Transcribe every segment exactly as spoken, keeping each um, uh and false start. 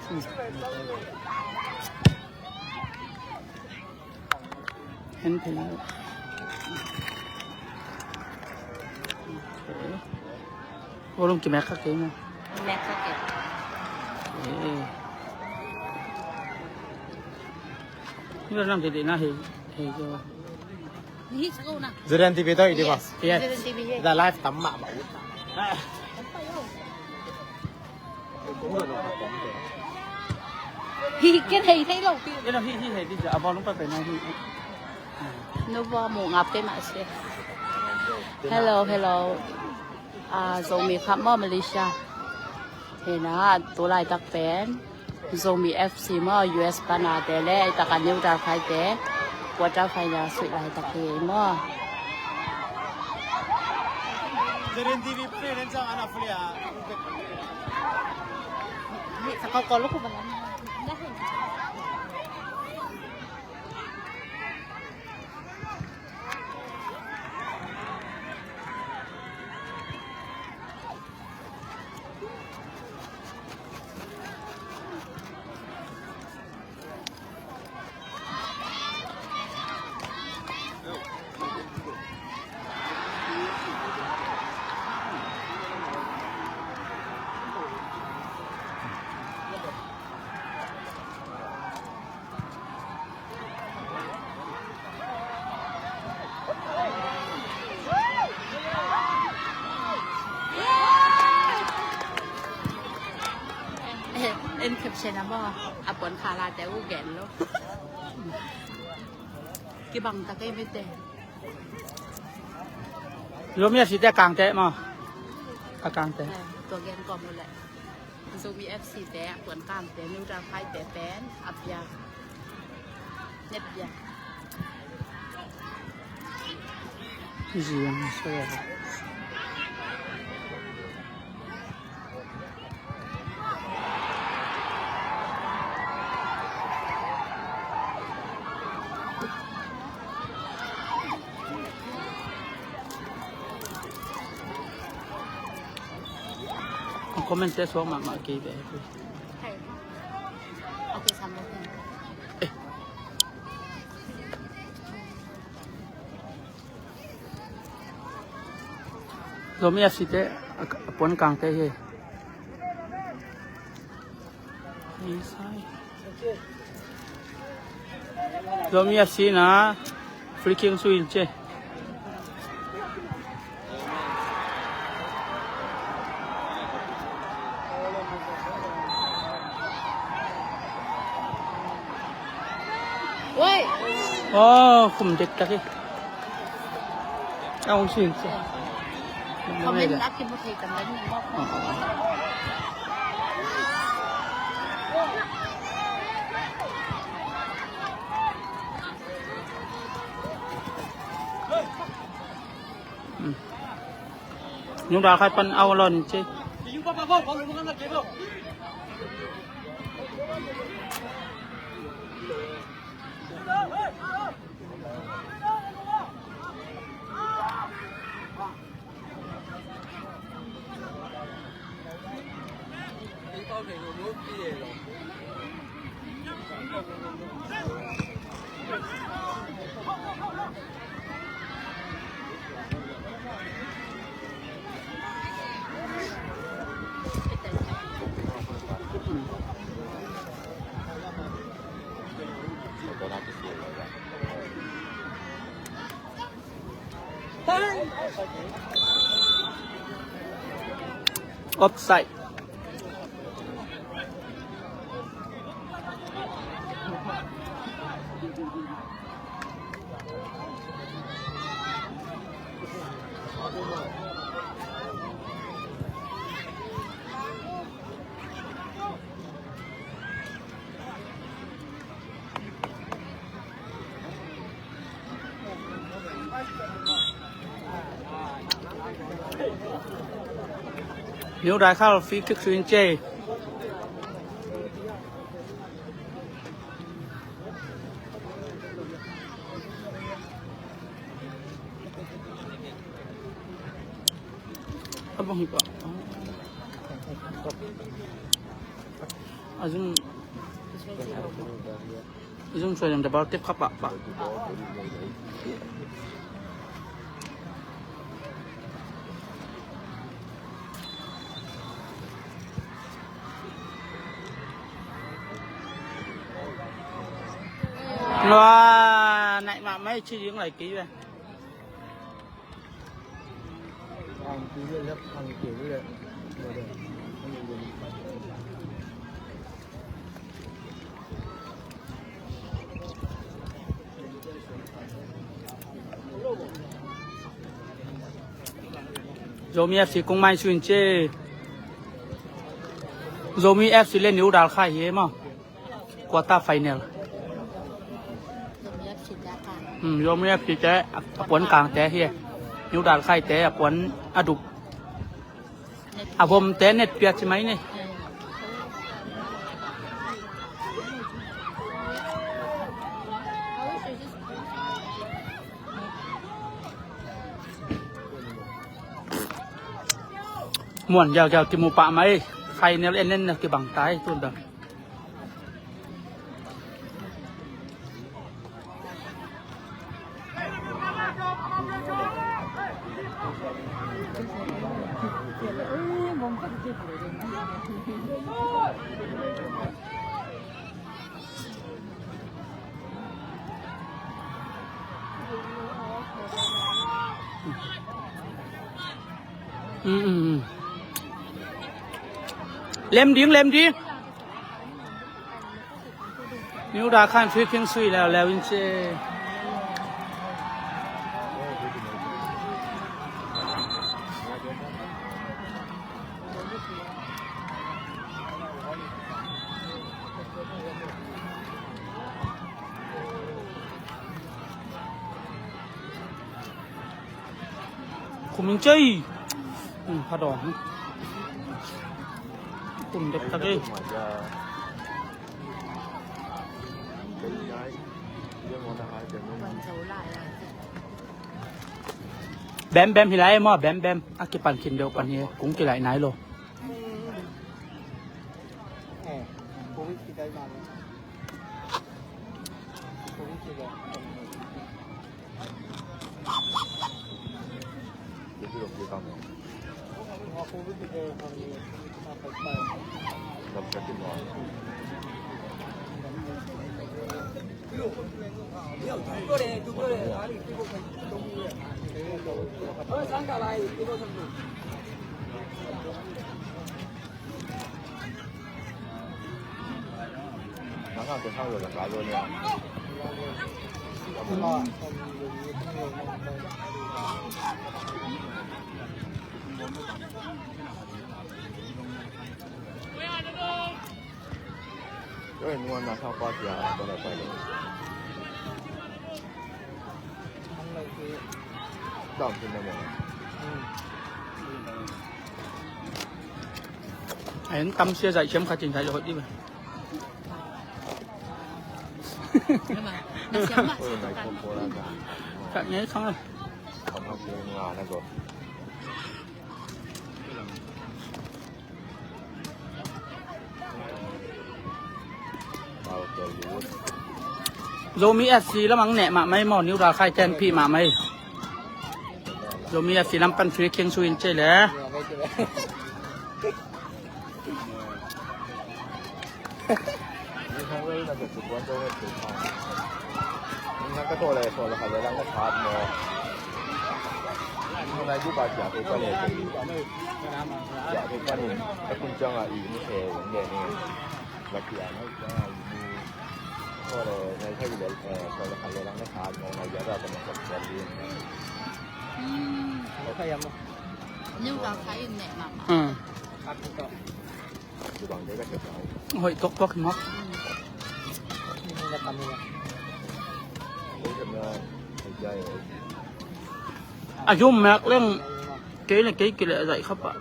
Hen phei lai. Okay. Volume kimek kha kei maw? Kimek kha kei. Eh. Ni lam nam te te na hei, hei zo. Ni sa ko na. Zeren T V to i di ba? Yes. Yes. Zeren T V. Da live tam mahmah ut. Hi, ken hei thei lo pi. Ken hei, hei, hei, di ja, a bawlung pa pen hei. No ba mu ngap te ma se. Hello, hello. Ah, Zomi Cup maw Malaysia. Hei na, tu laitak pen Zomi F C maw, U S pana te le, ei taka neutral khai te quarter final sui laitak hi maw. Zeren T V pun nen chang ana fulia. Ni sa ko ko lu ko ba. En caption a maw, a puan khala te u gen lo. Kibang ta kei mite. Zomi F C te kangte maw. A kangte. Eh, tua gen ko mu le. Zomi F C te, a puan kangte, neutral khai te pen, a pia. Net pia. Ziang sa ya. Comment te suak mahmah kei ve. Zomi F C te a puan kangte hi. Zomi F C na free kick sui in che. Oi. Oh, khum dek tak hi. A hong sin se. Comment a kimu thei tam lai ni mawk. Nung da khai pan au lon che. Offside. New Daikal free kick sui in che. Abang hipa. A zum, a zum suai dang dabal tep kha pahpah. Lua naih mahmah i ci ding lai kei ve. Zomi F C kong mai suin ce. Zomi F C le New Dalkhai hi maw. Quarter final. Hmm, Zomi F C te a puan kangte hi. New Dalkhai te a puan a dup. A vomte net piat ci mai ni. Muan giaugiau kimu pah mai. Final en en na kibang tai tun dang. Lem ding, lem ding. New Dalkhai free kick sui leuleu in ce. Khum in cei. Pha dawng. Khum dek tak ei. Bem bem hi lai maw, bem bem. A kipan khin deuh pan hi, kong kilaih nai lo. A en tam sia zaih ciam khat in zaih lo hoih dih ve. Ka ngei khang a. Zomi F C lam ang neh mahmah ei maw, New Dalkhai tenpih mahmah ei. Zomi F C lam pan free kick sui in cei le. New Dalkhai in neh mahmah. Hoih toktok hi mawk. A zum mek leng kei le kei kileh zaih kha pah.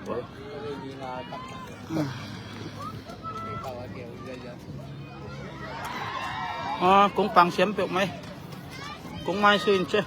Kong pang siam peuh mai. Kong mai suin ce.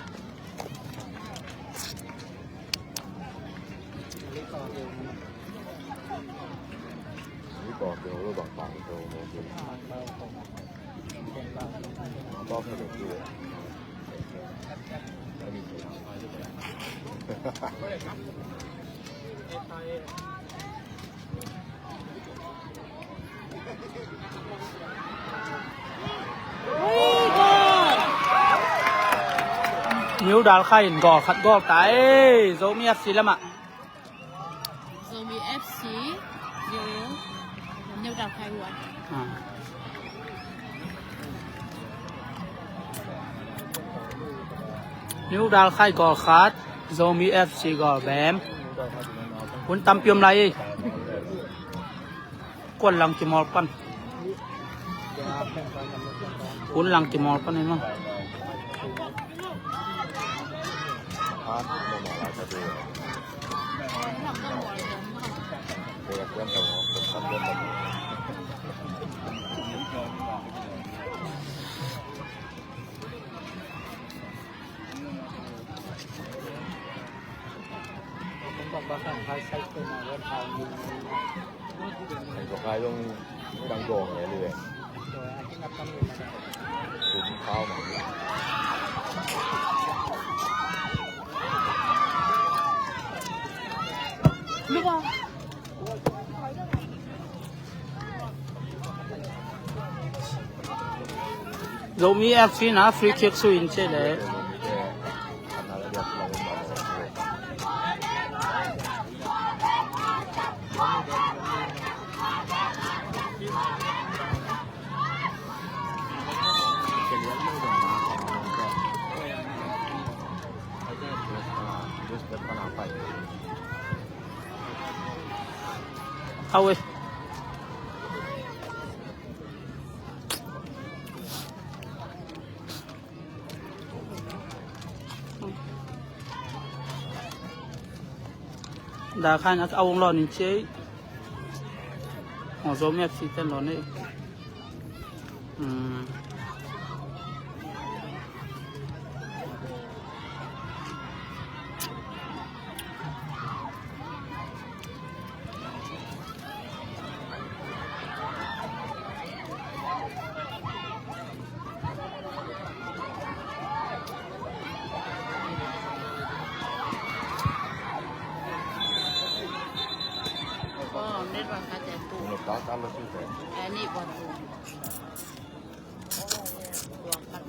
New Dalkhai in goal khat goal ta ei, Zomi F C lamah. Zomi F C zero, New Dalkhai one. Ah. New Dalkhai goal khat, Zomi F C goal bem. Hun tampi om lai ei. Kuan lang kimawl pan. Hun lang kimawl pan ei maw. Zomi F C na free kick sui in ci le. Au ei. Dalkhai in a ong lawn in ci ei. Hong Zomi F C ten lawn ei. Hmm.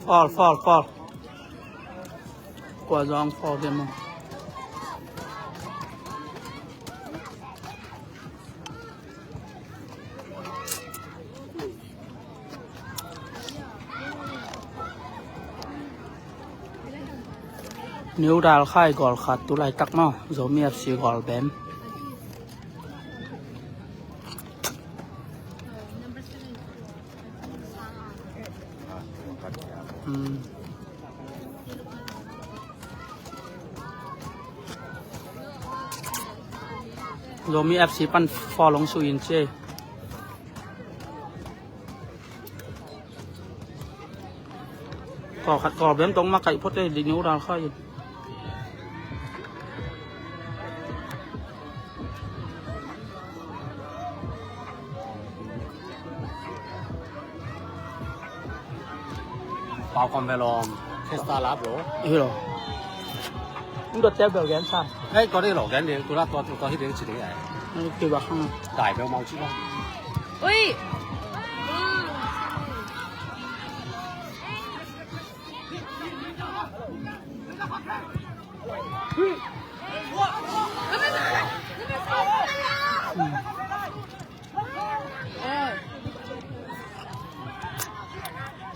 Foul, foul, foul. Kua zong foul dia maw. New Dalkhai goal khat tu laitak maw, Zomi F C goal bem. Hmm. Zomi F C pan foul hong sui in ci ei. Goal khat goal bem tawh makaih phot ei, New Dalkhai in. Pau kom ve lawm, Testa lap lo. Hi lo. Ung dot tel bel gen sa. Hei, ko dei lo gen ding, tu la tua, tua hi ding ci ding ai. Ung dot tel bel hang. Dai bel mau ci lo. Ui.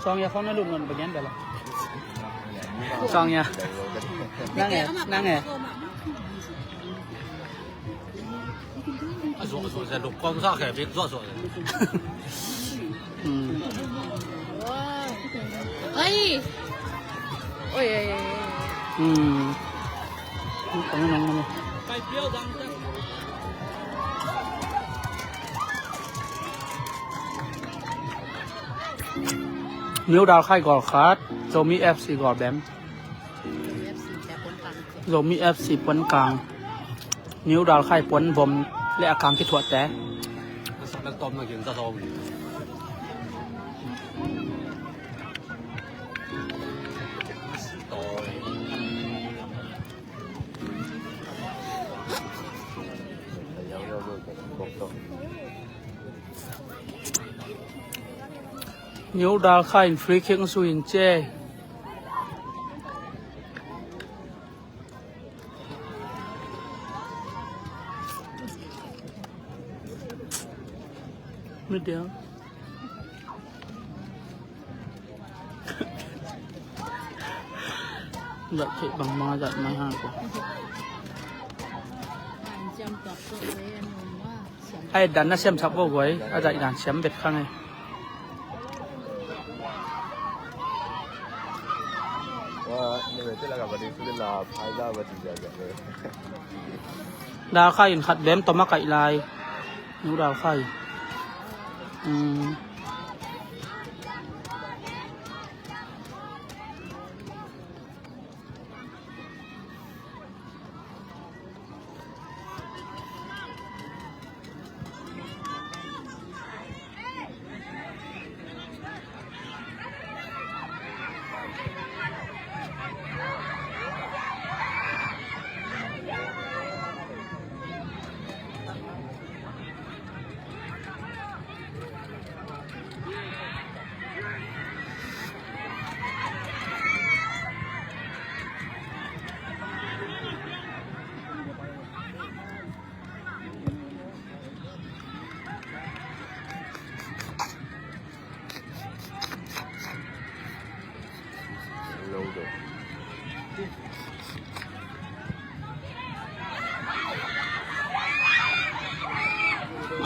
Sawng ya khawng na lut nawn bek gen bel a. Sawng ya. Nang e, nang e. A zuah zuah sia, luk kawm sa khe bik zuah zuah. Hmm. Oi. Oi, oi, oi, oi. Hmm. New Dalkhai goal khat, Zomi F C goal bem. Zomi F C puan kang. New Dalkhai puan vom le a kang kithuahte. Sak le tom na kin za zo. New Dalkhai in free kick sui in che. Middle. Zat kheh bangmah zat mai hang ko. Ai dan na siam sak bo guai, a zat dan siam bet khang ai. Dalkhai in khat bem tom a kaih lai. New Dalkhai.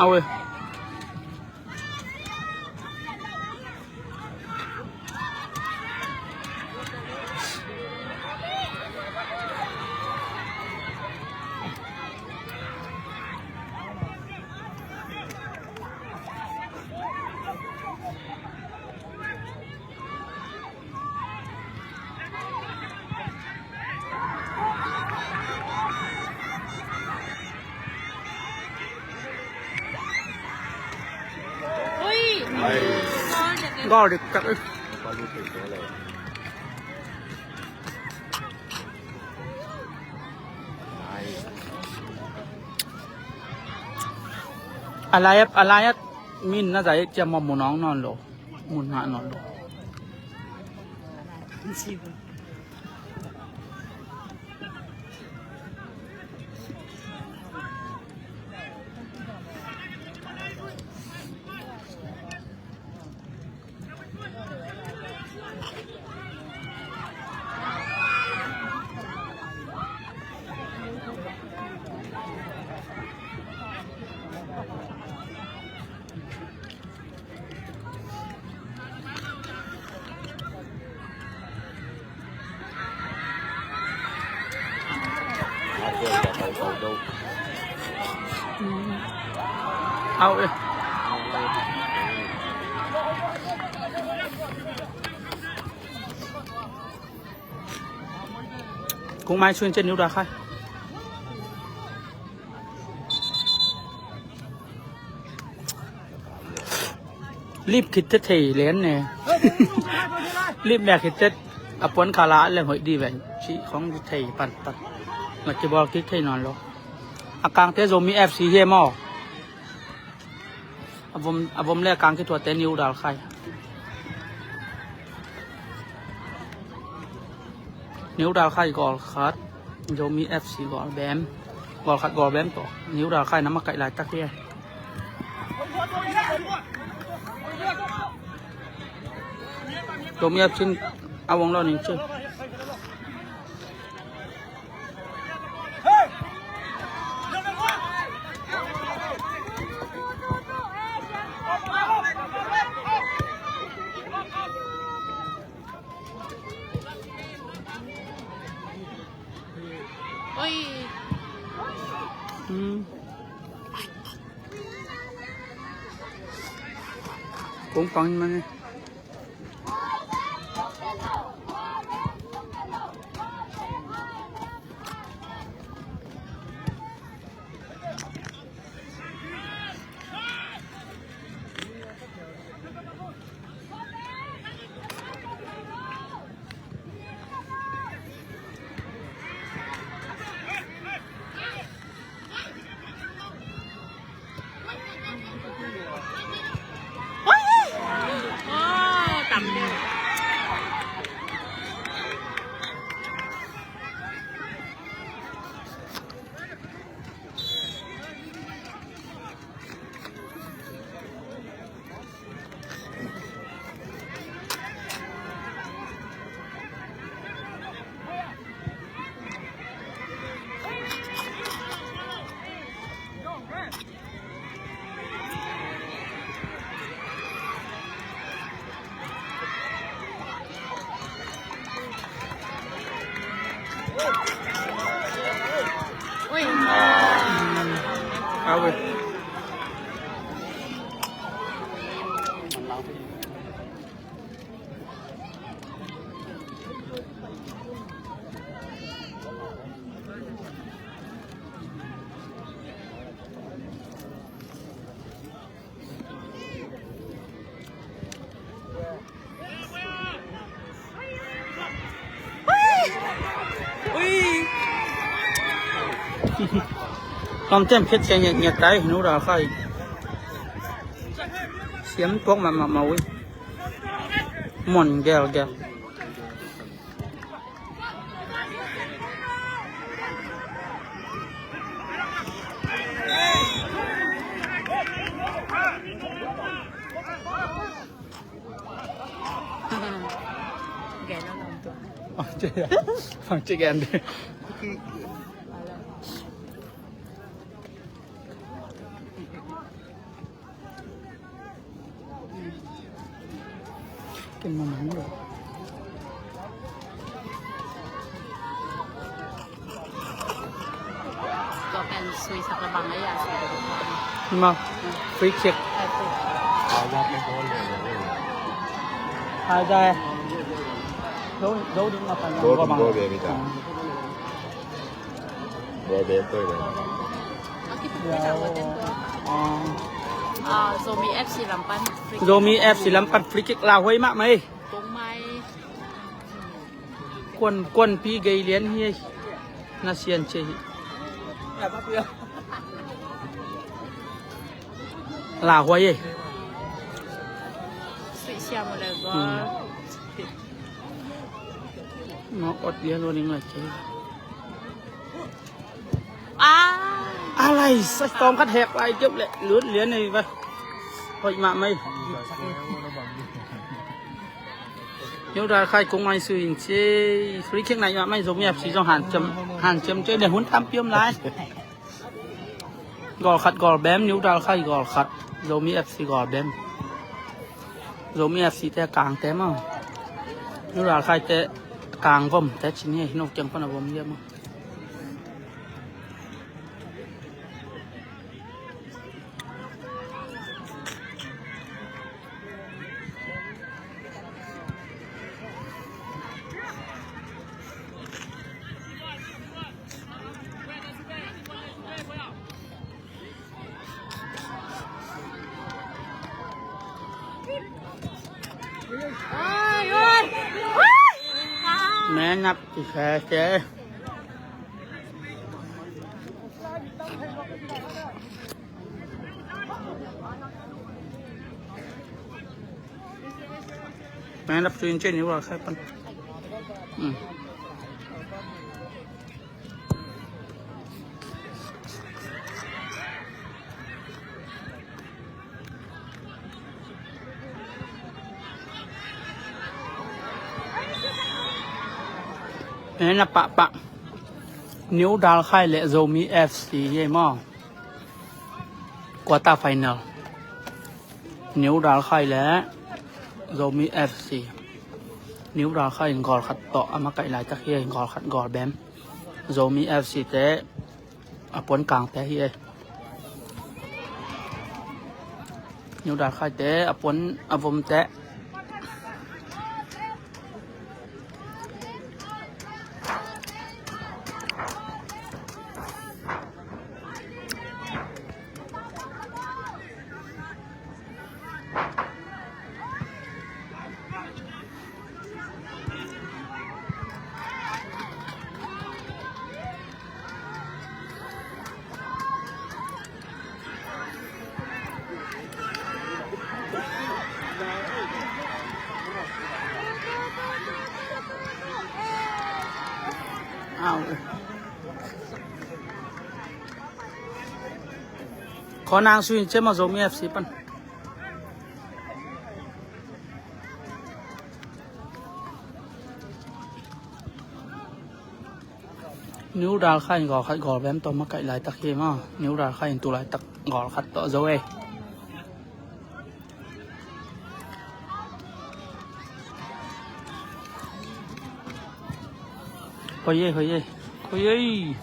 Awe. Goal dik tak. A lai at, a lai at, min na zai ciam ma mun ong nawn lo, mun ngah nawn lo. Au e. Kung mai sun chen niu da khai. Lip khit te thei len ne. Lip mia khit te a puan khala leng hoih di ven. Chi khong thei pan pan. Nga ki bol kik thei nawn lo. A kangte Zomi F C hi maw. A vom, a vom le a kang kituate New Dalkhai. New Dalkhai goal khat, Zomi F C goal bem. Goal khat goal bem tawh New Dalkhai na makaih laitak hi. Zomi F C in a vong lo ning ci. Oi. Hmm. Kung pang mani. Ui. Au ui. Ui. Lam tem phet ke ngiat ngiat tai, Nu Dal Khai. Siam tuak mahmah ui. Mon gel gel. Gen lo lam tua. Bang ci, bang ci gen dih. Ken ma mang lo. Tua pen sui sak la bang a ya sui. Ma, free kick. Ai, free. Hai dai. Do, do ding ma pan. Do ding, do ding, do ding. Bawlbe toi le. Ah, Zomi F C lam pan free kick. Zomi F C lam pan free kick lauhuai mahmah ei. Kong mai. Kuan, kuanpi gei lian hi ei. Na sian cia hi. Lauhuai ei. Sui siam le go. Hmm. Ngawk ot lian lo ding lai cia. Ah. A lai, sa tawm khat hek lai diop le lut lian nei va. Hoih mahmah ei. Nu Dal Khai kong mai sui in ci. Free kick nai mahmah ei, Zomi F C zong hanciam, hanciam ci le hun tampi om lai. Goal khat goal bem, Nu Dal Khai goal khat, Zomi F C goal bem. Zomi F C te kang te maw. Nu Dal Khai te kang vom te ci ni, no kiang pan a vom liam maw. Man up to first. Man up to inch, Nu Dal Khai pan. Hmm. Man up pahpah. Nu Dal Khai le Zomi F C hi ei maw. Quarter final. Nu Dal Khai le Zomi F C. Nu Dal Khai in goal khat tawh a makaih laitak hi ei, goal khat goal bem. Zomi F C te a puan kangte hi ei. Nu Dal Khai te a puan a vomte. Au. Kho nang sui in ci maw, Zomi F C pan. Nu Dal Khai in goal khat goal bem tawh makaih laitak hi maw. Nu Dal Khai in tu laitak goal khat tawh zo ei. Hoye, hoye. Hoye.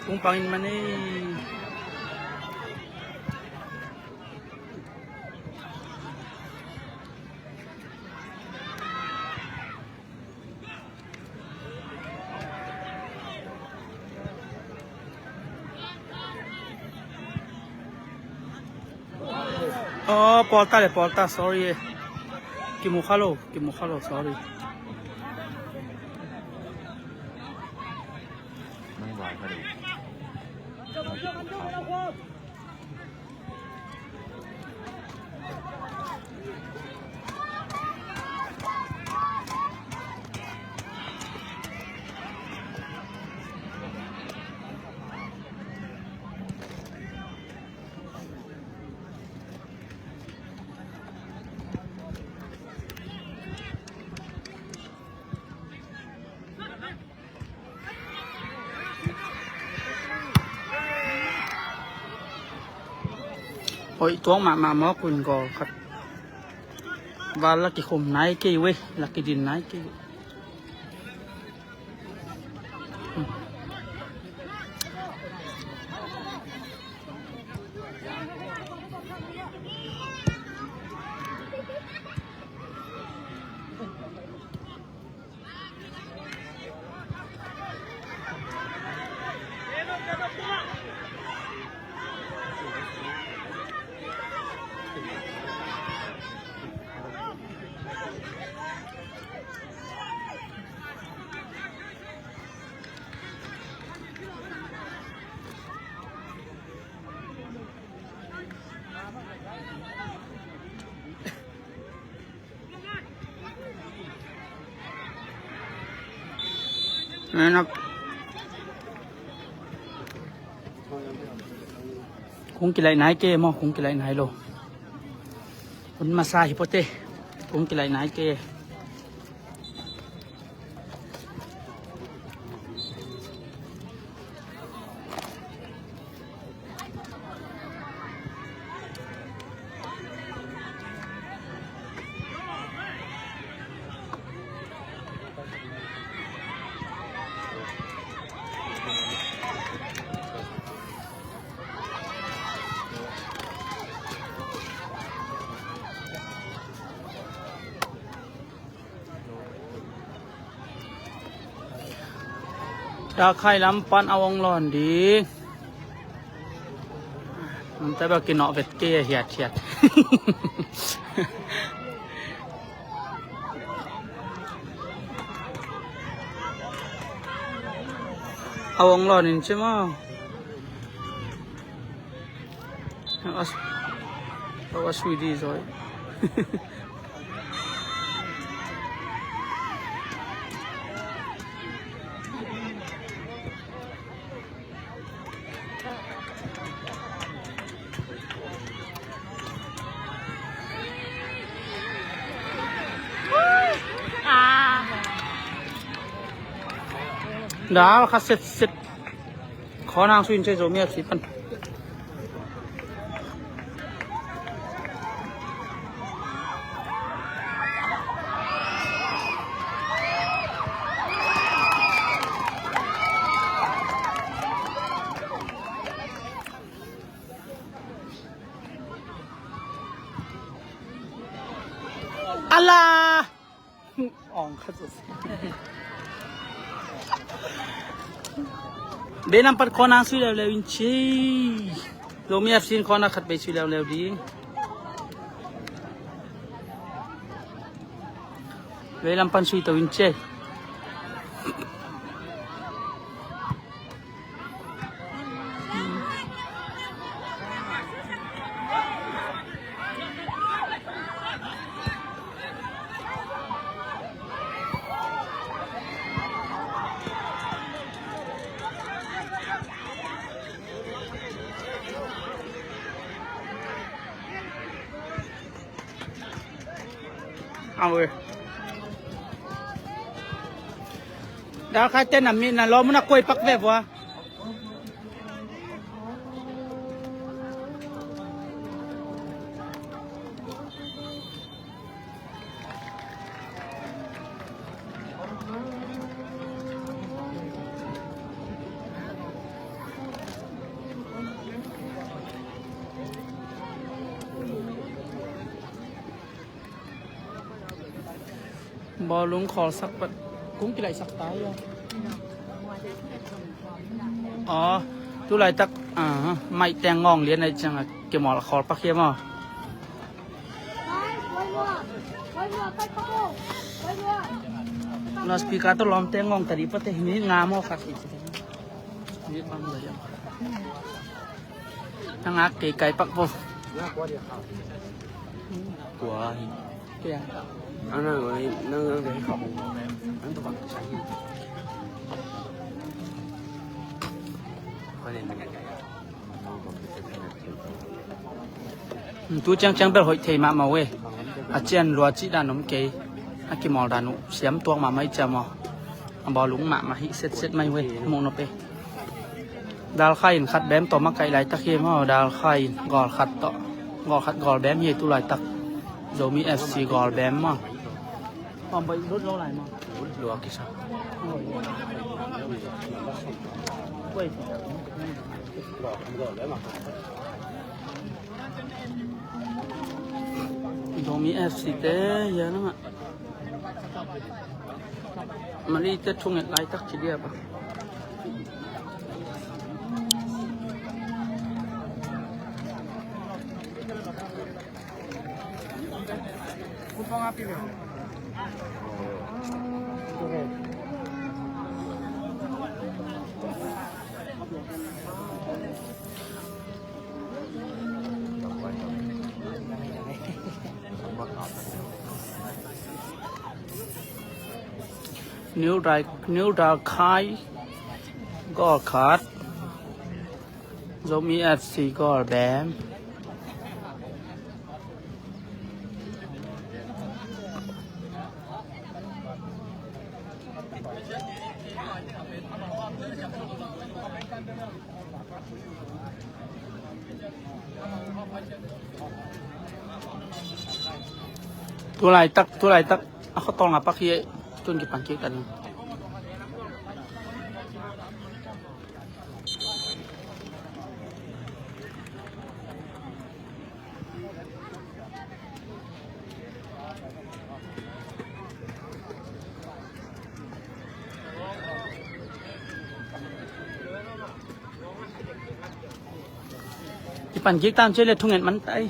Kung pangin man eh. Oh, pawl ta le, pawl ta, sorry eh. Kimu kha lo, kimu kha lo, sorry. Hoih tuak mahmah maw, kun goal khat. Val la kikhum nai kei uh e, la kidin nai kei uh. Kung kilaih nai kei maw, kung kilaih nai lo. Hun masa hi pote, kung kilaih nai kei. Dakhai lam pan a ong lawn ding. Lamte bek kinawh vet kei a hiathiat. A ong lawn in ci maw. Awas, awas widi zoi. Dal kha set set. Khawng hang sui in ci, Zomi F C pan. Ala! Ong khat. Veilam pan khawng hang sui leuleu in ci. Zomi F C in khawng khat vei sui leuleu ding. Veilam pan sui to in ci. Awe. Dal khai te na mi na lo muna koi pak ve vua. Bawlung khawlsak pat kung kilaihsak ta hi a. Aw, tu laitak, ah, maih teng ngawng lian ahi ciang a kimawl a khawl pak hiam aw? Loudspeaker tawh lawmte ngawng ta dih pate minute nga maw khat hi. Minute bang lua hiam? Nang ak kei kai pak po. Tua hi. Kei a. Nang nang nang nang dei khop. Nang tu bang sa hi. Tu ciangciang bel hoih thei mahmah uh e. A cian lua cih dan om kei. A kimawl dan uh siam tuak mahmah i ciam aw. A bawlung mahmah hih setset mai uh e. Muh nop e. Dal khai in khat bem tawh makaih laitak hi maw. Dal khai in gawl khat tawh, gawl khat gawl bem hi tu laitak. Zomi F C gawl bem maw. Pambai lut lo lai maw. Lua kisa. Zomi F C te hian a mah. Mali te thunget laitak ci dia ba. New Dal, New Dal Khai, goal khat. Zomi F C goal bem. Tu laitak, tu laitak. A khua tawlnga pak hi, tun kipan kik ta ding. Kipan kik tan cia le thunget man tai.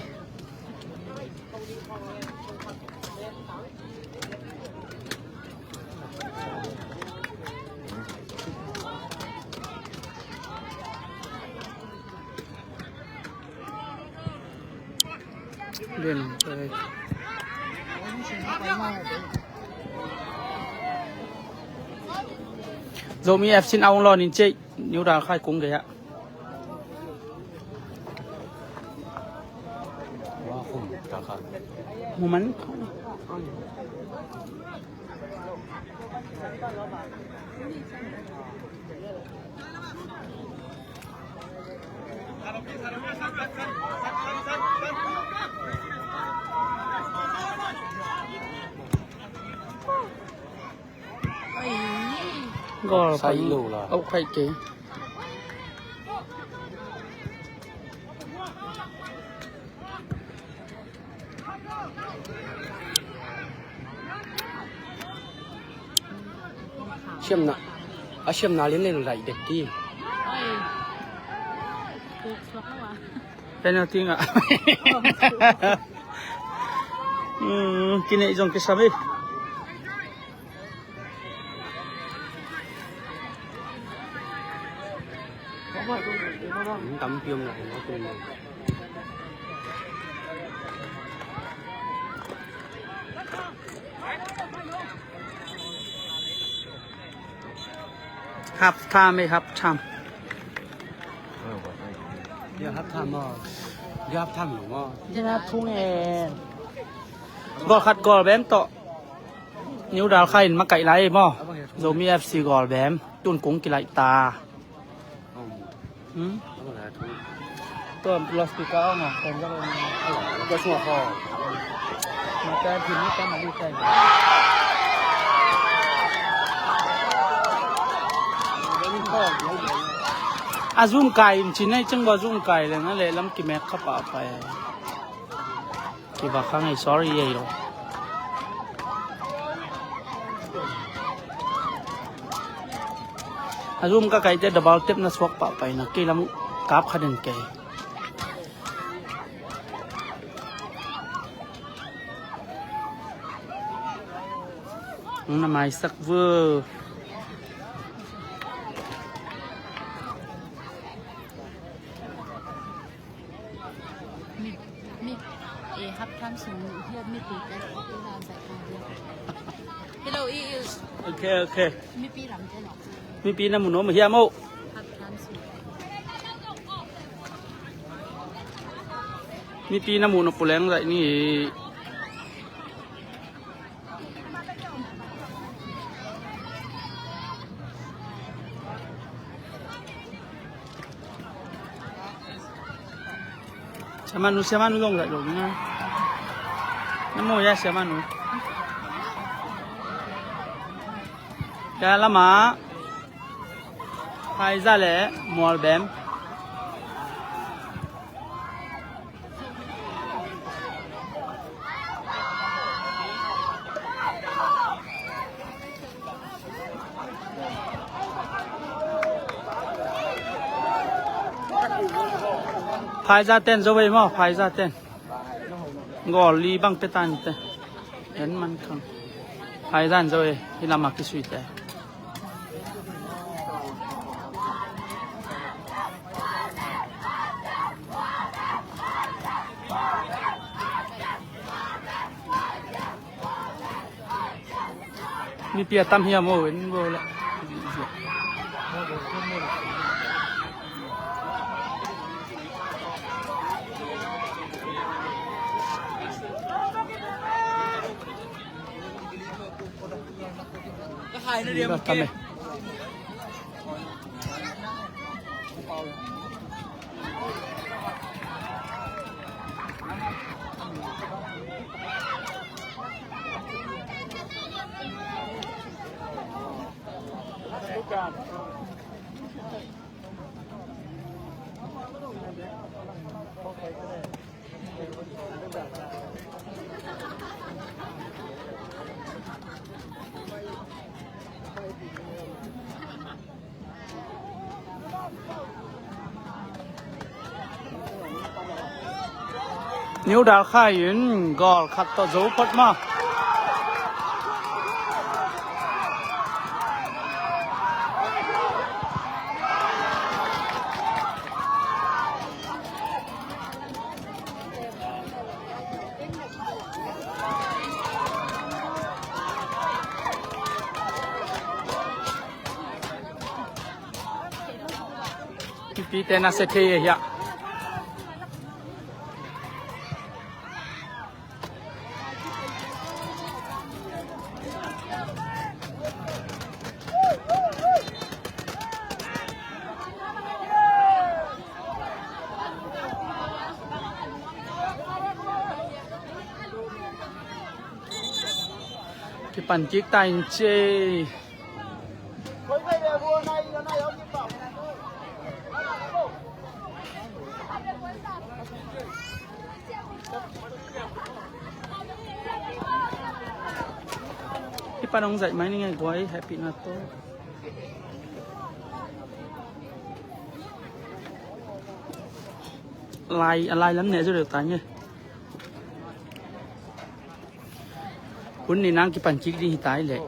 Zomi F C in a ung lawn in cei, New Dal Khai kung gei ah. Muman. Goal sai lo la. Au khai ke. Siamna, a siamna lian lian laih dek ti. Penalty ngah. Hmm, kineih zong kisam hi. Tampi om na. Half time, eh, half time. Dia half time maw. Dia half time lo maw. Dia half time eh. Goal khat goal bem tawh. Niu dal kha in makaih lai maw? Zomi F C Gawlbem tun kung kilaih ta. Hmm? Tua loudspeaker ong a, pen zong. A zum kai in chin ei cheng bua zum kai leng a leh lam kimek kha pah pai. Kivak kha ngei, sorry ei lo. A zum ka kaite double tap na suak pah pai na kei lam kap kha den kei. Na maisak vu. Mi, mi, eh, hap tham sung hiat mi pi ka, ka, ka, ka, ka. Hello, i, i. Okay, okay. Mi pi lam te lo. Mi pi na mu no ma hiam o. Hap tham sung. Mi pi na mu no puleng zai ni. Siamanu, siamanu zong laih lo ding a. Na mawi a siamanu. Ka lama Phaiza le Mualbem. Phaiza ten zo vei maw, Phaiza ten. Gawl li bang petan te. En man khang. Phaiza en zo e, hi lama kisui te. Mipi a tam hiam o, en bo le. Ka hai na diam. Ba tam e. Niu dal khai in goal khat tawh zo phot maw. Mipite na se thei e hiah. Kipan kik ta in ci. Kipan hong zaih mai ning e guai, happy na to. Lai, a lai lam ne zo deuh ta nge. Hun ni nang kipan kik ding hi ta i leh.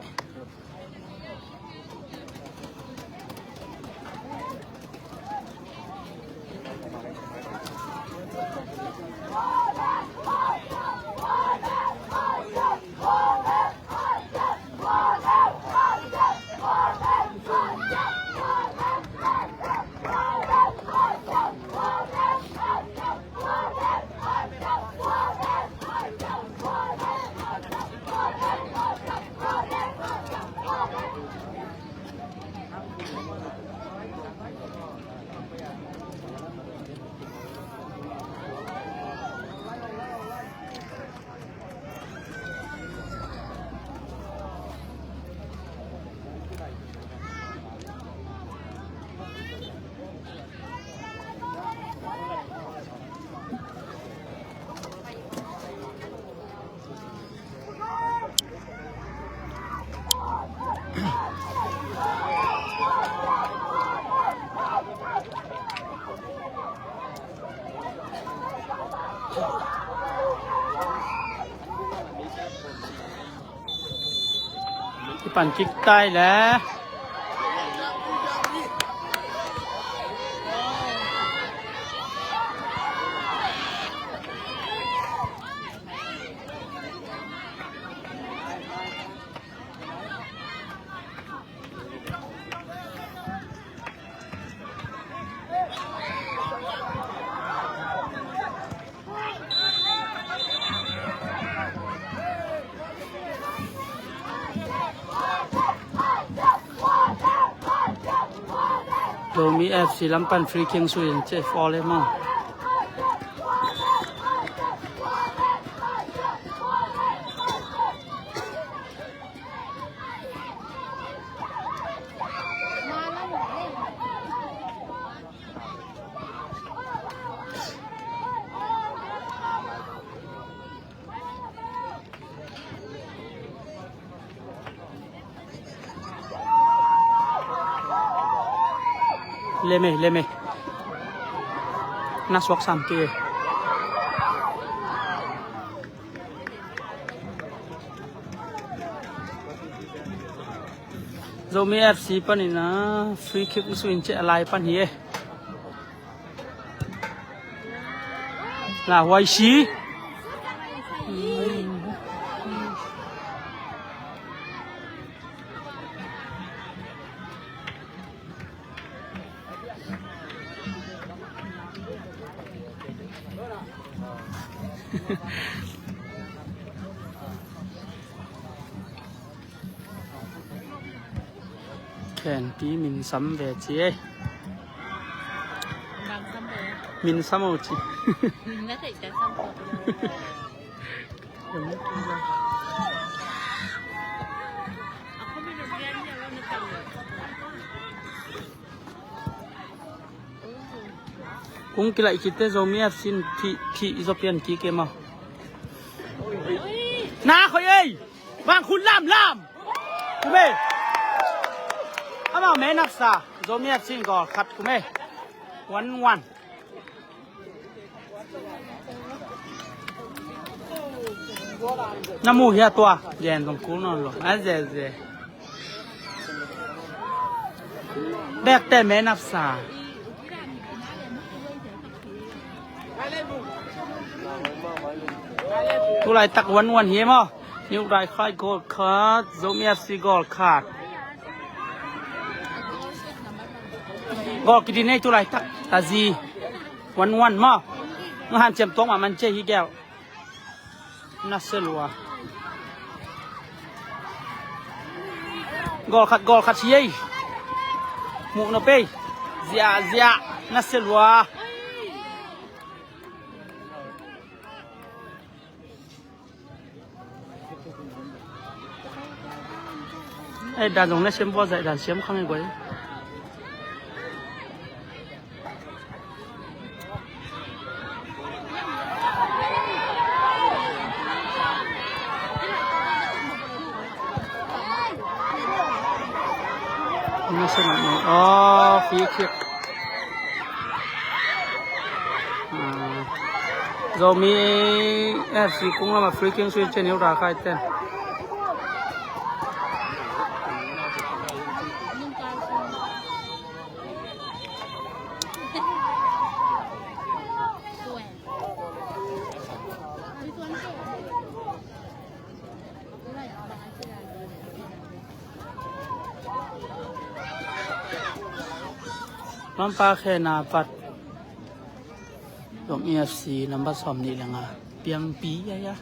Kipan kik tai le. Zomi F C lam pan free kick sui in che foul e maw. Leme, leme. Na suak sam ke. Zomi F C panin a free kick sui in che a lai pan hi e. La huai si. Khenpi min sam ve ci ei. Min sam o ci. Kung kilaih kite Zomi F C in thih, thih zaw pian kik e maw. Na khoi ei. Bang khun lam lam. Kume. Amau me napsa. Zomi F C in goal khat kume. One one. Na mu hia tua. Jen zong kul non lo. A ze ze. Bek te me napsa. Tulaitak one one hi maw. Niu Rai Khai goal khat, Zomi F C goal khat. Goal kiti nei tulaitak Tazi. One one maw. Nga hanciam tuak mah man cia hi gel. Na se lua. Goal khat, goal khat si ei. Muh no pei. Zia, zia. Na se lua. Ei, dan zong na siam bua zai dan siam khang ei guai. National, oh, free kick. Ah, Zomi F C kung lama free kick sui chen hiu ra khai ten. Lampa khena pat. Lom E F C number sawm nih le nga. Piangpi ya ya.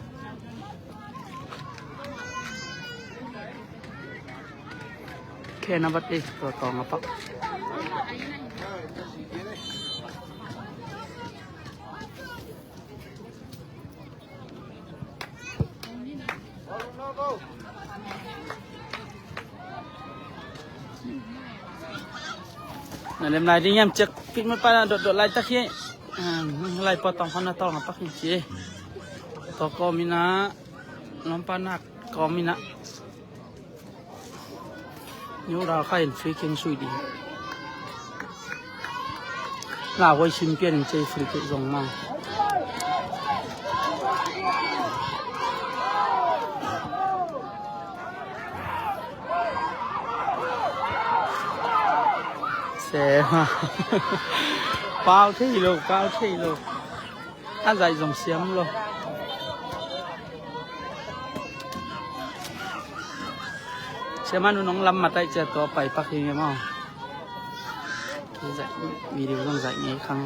Khena pat eh, tua tawng a pak. Na lem lai ding hiam, ciak pit mut pa na dot dot lai tak hi. Ah, lai pawt tawng hon na tawng a pak hi ci. Tawh kawm ina, lawmpa nak kawm ina. Niu Ra Khai in free kick sui ding. La huai sim pian in cei free kick zong ma. Te ma. Pau thei lo, pau thei lo. A zaih zong siam lo. Siam a nu nong lam mataih cia tua pai pak hi nge maw. Video zong zaih ngei khang.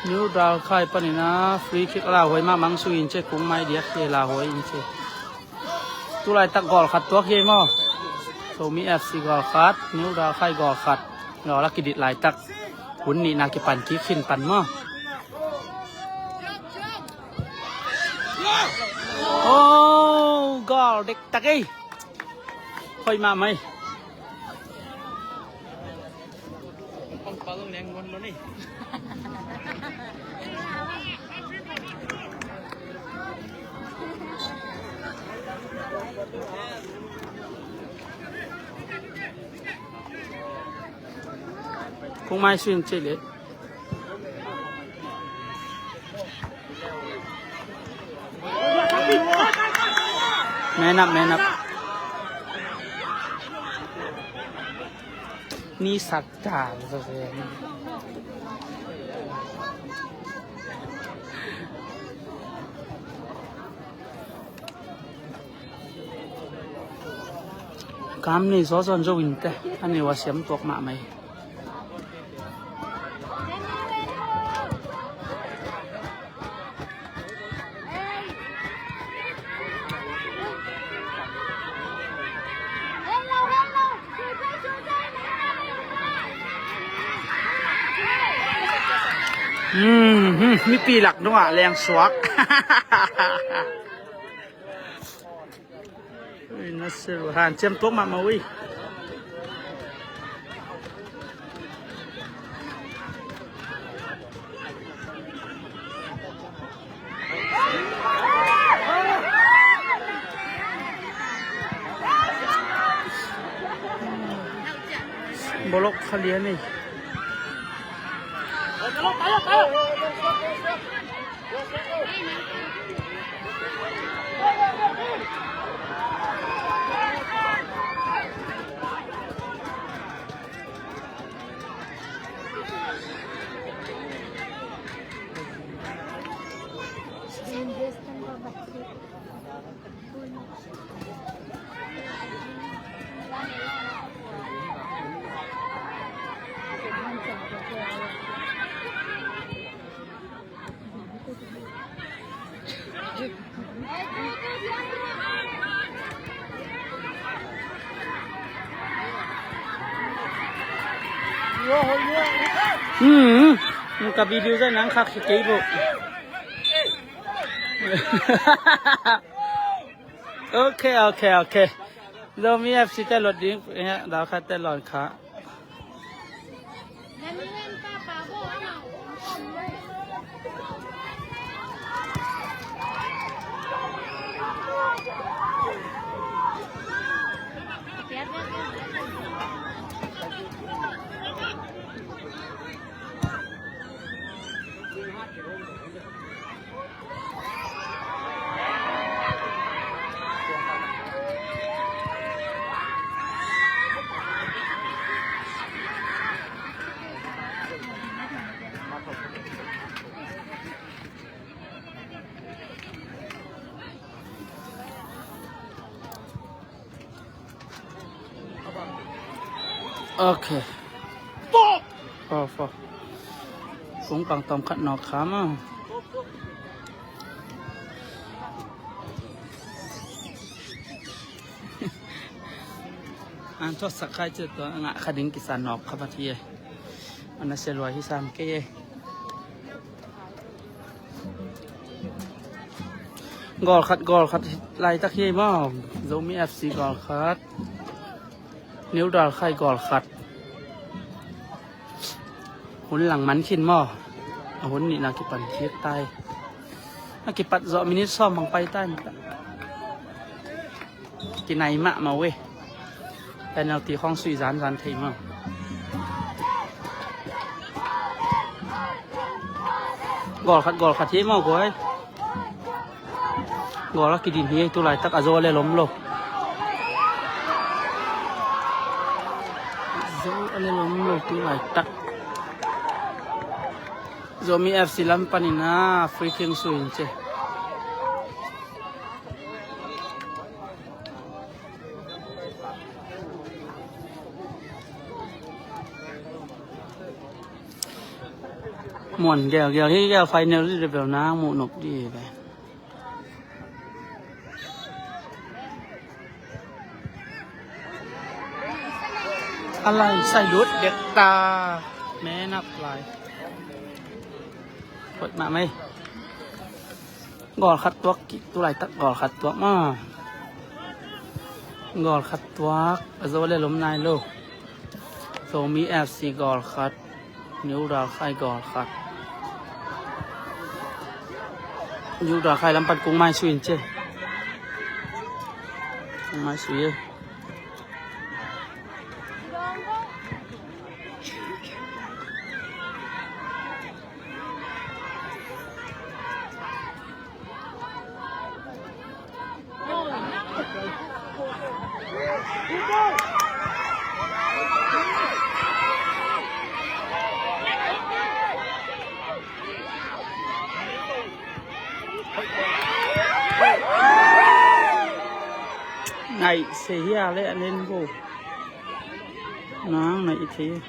New Dalkhai panin a free kick a lauhuai mah mangsu in ce kung mai diak hi lauhuai in ce. Tulaitak goal khat tuak hi maw. Zomi F C goal khat, New Dalkhai goal khat. Goal a kidit laitak hun nihna kipan kik khin pan maw. Oh, goal dektak ei. Hoih mahmah ei. Kung mai swing cih leh. Man up, man up. Ni sak ta. Kam ni zaw zawn zo in te, a ni wa siam tuak mahmah ei. Hmm, hmm, mipi lak nungah leng suak. Ui, na se lo. Hanciam tuak mahmah ui. Bolok kha lian ei. Hmm, ka video zai nang khak hi kei bo. Ok, ok, ok. Zomi F C te lot ding, ya, dau kha te lot kha. Ok. Off, off. Kung pang tom khat nawk kha maw. An thawhsak khai ciat tua ngah kha ding kisa nawk kha vat hi e. An a sia lua hi sam kei e. Goal khat, goal khat laitak hi maw. Zomi F C goal khat. New Dalkhai goal khat. Hun lang man khin maw. A hun nihna kipan khiat tai. A kipat zawh minute sawm bang pai tai. Kinai mahmah uh e. Penalty khawng sui zanzan thei maw. Goal khat, goal khat hi maw guai. Goal a kidin hi, tu laitak a zaw le lom lo. A le lom lo tu laitak. Zomi F C lam panin a free kick sui in ci. Muan gelgel hi, gel final dih bel nang muh nop dih ve. A lai sai lut dek ta. Men up lai. Hoih mahmah ei. Goal khat tuak kik, tu laitak goal khat tuak maw. Goal khat tuak, a zo le lom nai lo. Zomi F C goal khat, New Dalkhai goal khat. New Dalkhai lam pan kung mai sui in ci. Kung mai sui e. Nai se hia le anen bo. Nang nai thei.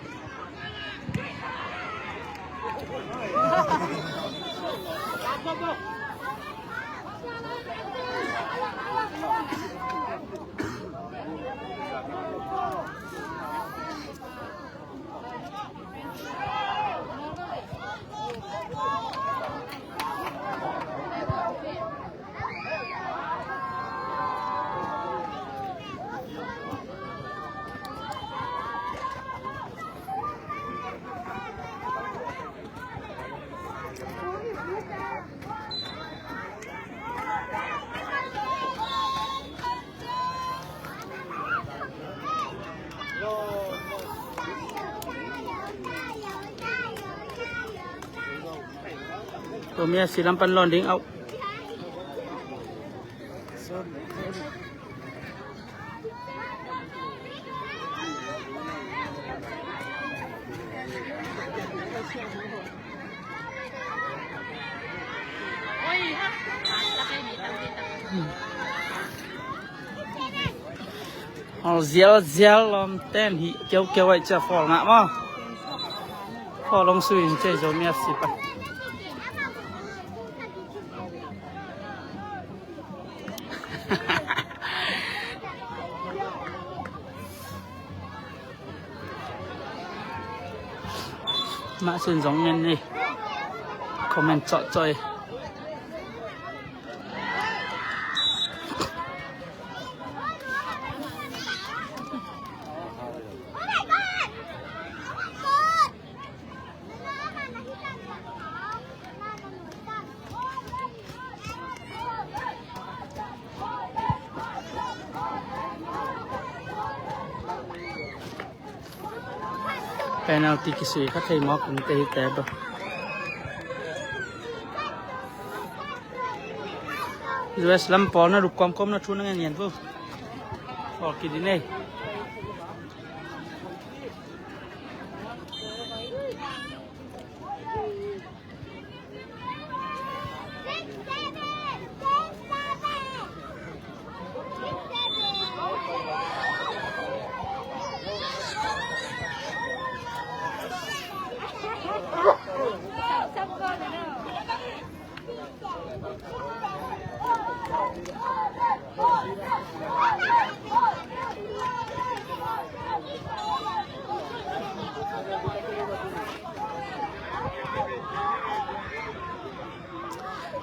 Tua mi a si lam pan lawn ding auh. Hol zial zial lom ten hi keu keu ai cia fol ngah maw. Fol long sui in cia Zomi F C pan. Mah sin zong ngen ni. Comment cawhcawh hi. Penalty kisui kha thei mawk in te hi te ba. U S lam pawl na rup kawmkawm na thu na ngen ngen vo. Pawl kidin ei.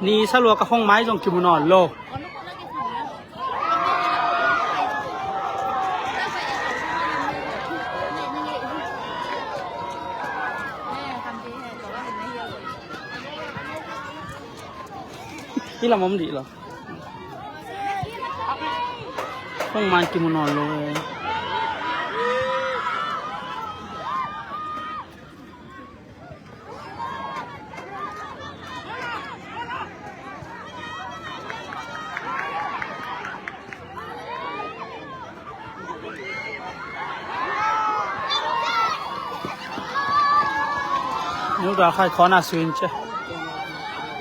Ni salua ka hong mai zong kimu nawn lo. Hi lam om dih lo. Hong man kimu nawn lo e. New Rakhine corner sui in che.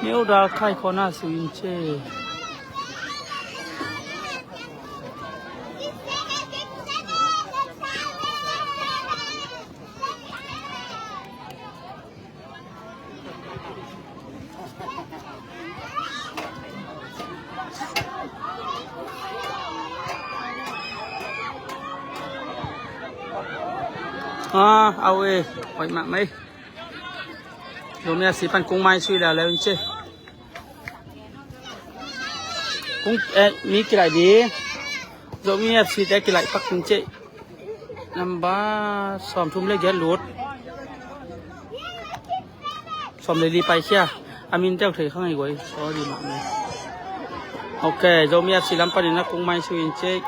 New Rakhine corner sui in che. Ah, au e, hoih mahmah e. Zomi F C pan kung mai sui leuleu in che. Kung, eh, mi kilaih ding. Zomi F C te kilaih pak in che. Number sawmthum le giat lut. Sawm le li paikhia. A min teuh thei kha ngei guai. Sorry mahmah. Ok, Zomi F C lam panin a kung mai sui in che.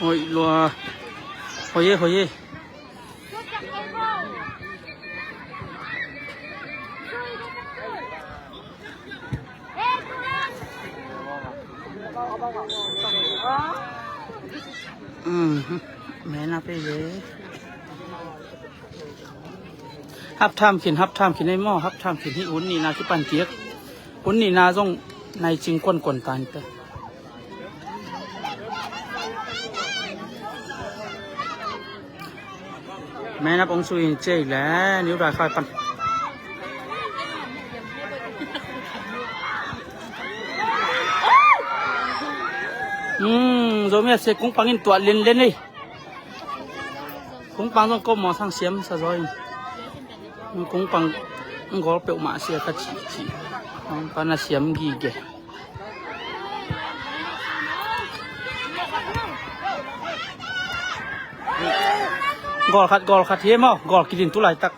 Hoih lua. Hoih e, hoih e. Mhm. Mena pe ye. Half time khin, half time khin ei maw, half time khin hi, hun nihna kipan kik. Hun nihna zong nai cing kuankua tan te. Man up ong sui in che le, New Rakhine pan. Hmm, Zomi F C kung pangin tuah lenlen ei. Kung pang zong ko maw sang siam sa zaw in. Kung pang gol peuhmah sia ka ci ci. Kung pan a siam gige. Gol khat, gol khat hi maw, gol kidin tu laitak.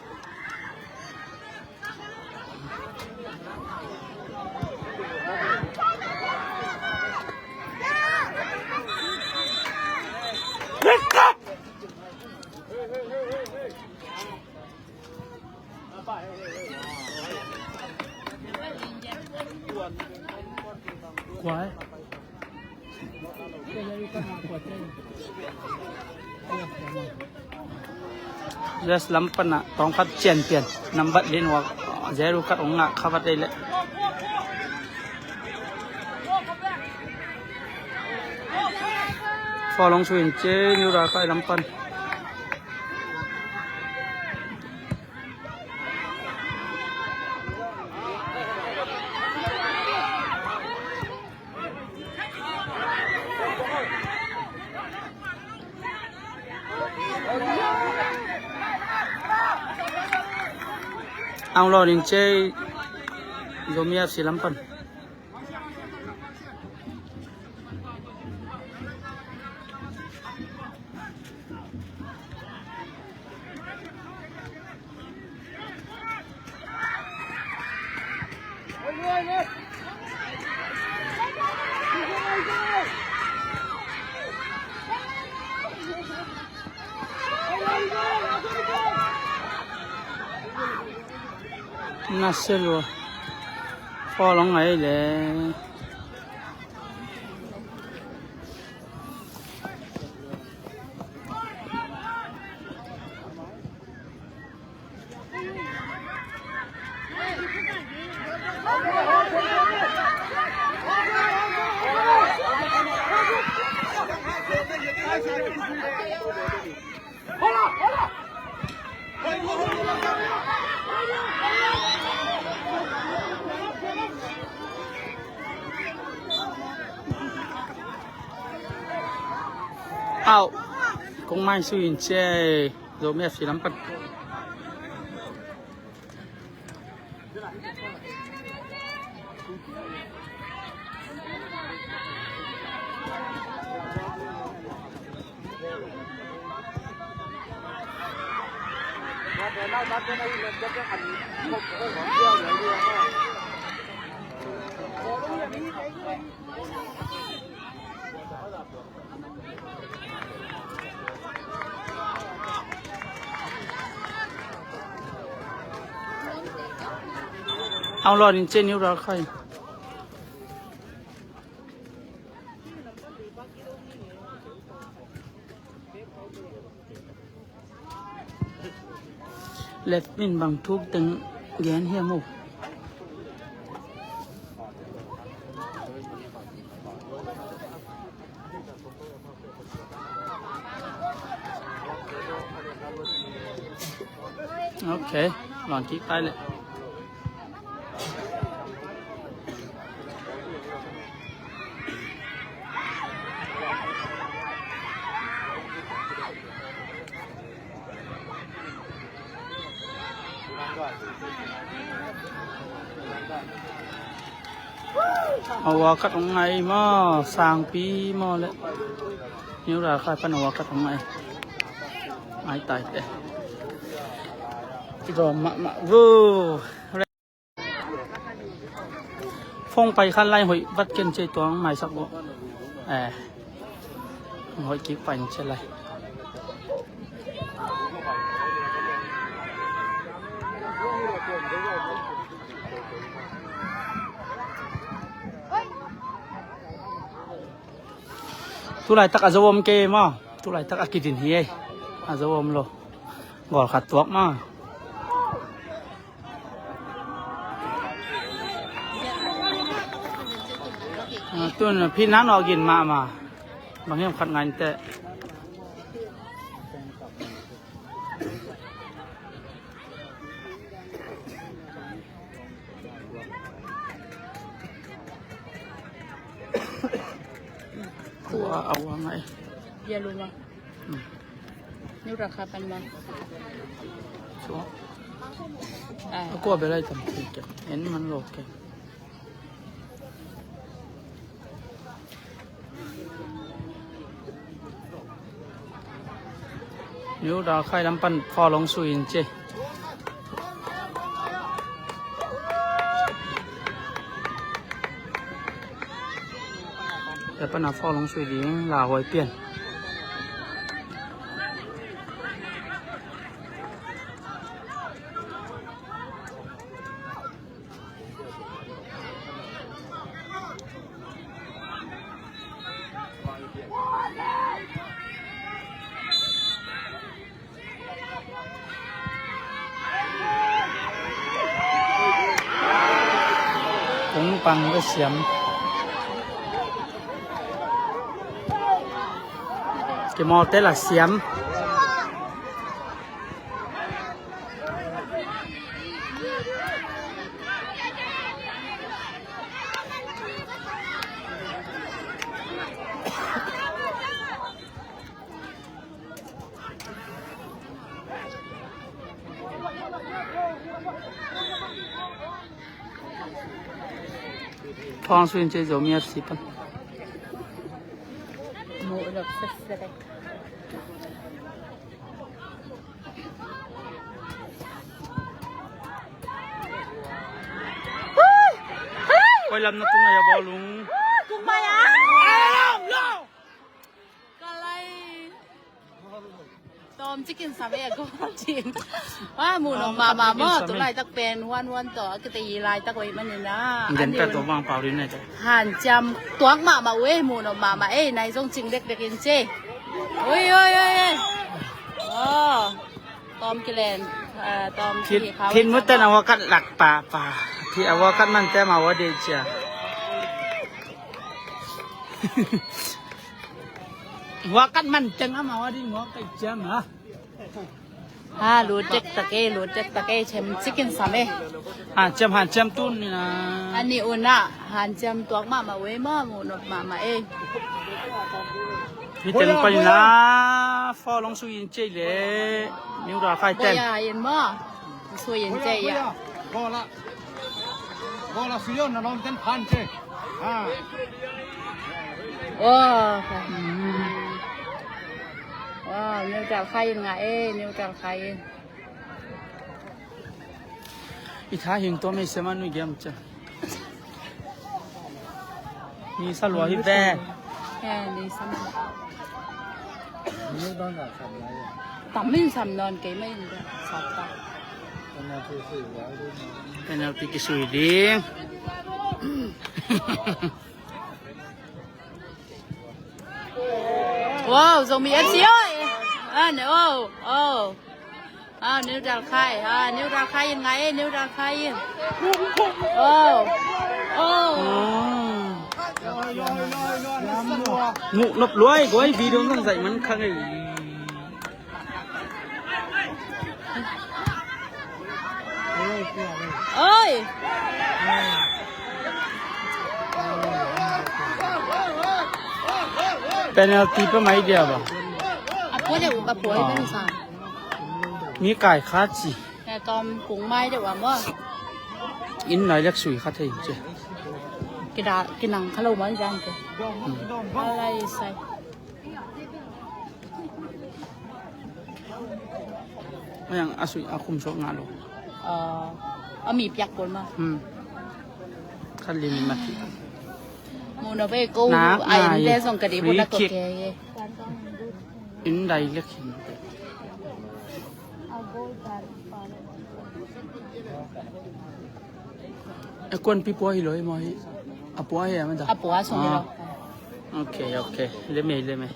Kuai. Yes, lam pana tawng khat cian pian. Nambat lin wak. Zero khat ong ngah khavat ei le. Foul ong sui in che New Rakhine lam pan. Ang lo ning che Zomi F C lam pan. Na se lua. Foul ong ngai le. Au. Kong mai sui in che. Zomi F C lam pan. Hong lawh in ci, New Rakhine. Left in bang thuk teng gen hiam uh. Ok, lawng kik tai leh. A, World Cup hong ngai maw, sangpi maw leh. New Rakhine pan a World Cup hong ngai. Ngai tai teh. Kidawm mahmah vo. Phone pai khan lai hoih vat ken ci, tua hong maisak vo. Eh. Hoih kik pai ci lai. Tu laitak a zo om kei maw? Tu laitak a kidin hi ei. A zo om lo. Goal khat tuak maw? Ah, tun phin na nawh gin mahmah. Bang hiam khat ngai inteh. Khua a uang ai. Bia luma. Hmm. New Rakhine pan ma. Chua. Ah. A kua bel ai tam kik kik. En man lo kei. New Rakhine lam pan foul hong sui in ci. Tua pan a foul hong sui ding, lauhuai pian. Kung pang ka siam. Kimawlte la siam. Thawng suin ci Zomi F C pan. Koi lam na tung a ya bawlung. Tung mai a. Ka lai. Tawm cikin sam e a goal cin. Wa, muh nop mahmah maw, tu laitak pen huan huan tawh a kite i laitak uh ahih manin a. Hanciam tuak mahmah uh e, muh nop mahmah e, nai zong cing dekdek in ci. Oi, oi, oi, oi. Aw. Tawm kilen. Tawm kilen. Thin mutte na wakat lak pa pa. Thi a wakat mante ma wa de cia. Wakat man teng ama wa ding wakat ciam ha. Ha, lut tek tak e, lut tek tak e, cem cikin sam e. Hanciam, hanciam tun ni na. Ani una, hanciam tuak mahmah wei maw, muh nop mahmah e. Hi teng pai na, foul hong sui in cei le, New Rakhine ten. Boya in maw, sui in cei ya. Bola. Bola suyon na lom ten phan ce. Ha. Oh. Wow, New Rakhine nga e, New Rakhine. I tha hing tua mei sema nui giam cha. Ni sa lua hi ve. He, ni sa ma. Tam min sam non kei mai in sa ta. Penalty kisui ding. Wow, Zomi F C oi. Ah, ne, oh, oh. Ah, New Dalkhai. Ah, New Dalkhai in ngai, New Dalkhai in. Oh. Oh. Mu nop luai goi video nang zai man khang ei. Oi. Penalty pa mai dia ba. A pua deuh, a pua i pen sa. Mi kai kha ci. Tom kung mai deuh a maw. In nai lek sui kha thei ci. Kida, kinang kha lo maw zan ci. Hmm. Alai sai. Mayang a sui a khum suak ngah lo. A mi piak pawl ma. Hmm. Khat li mi mat hi. Mu na ve ko. Nak a ngai in te zong ka di bu na ko ke. In dai lek hin. A kuan pi pua hi lo hi maw hi. A pua hi a ma ta. A pua song hi lo. Ok, ok. Le mei, le mei.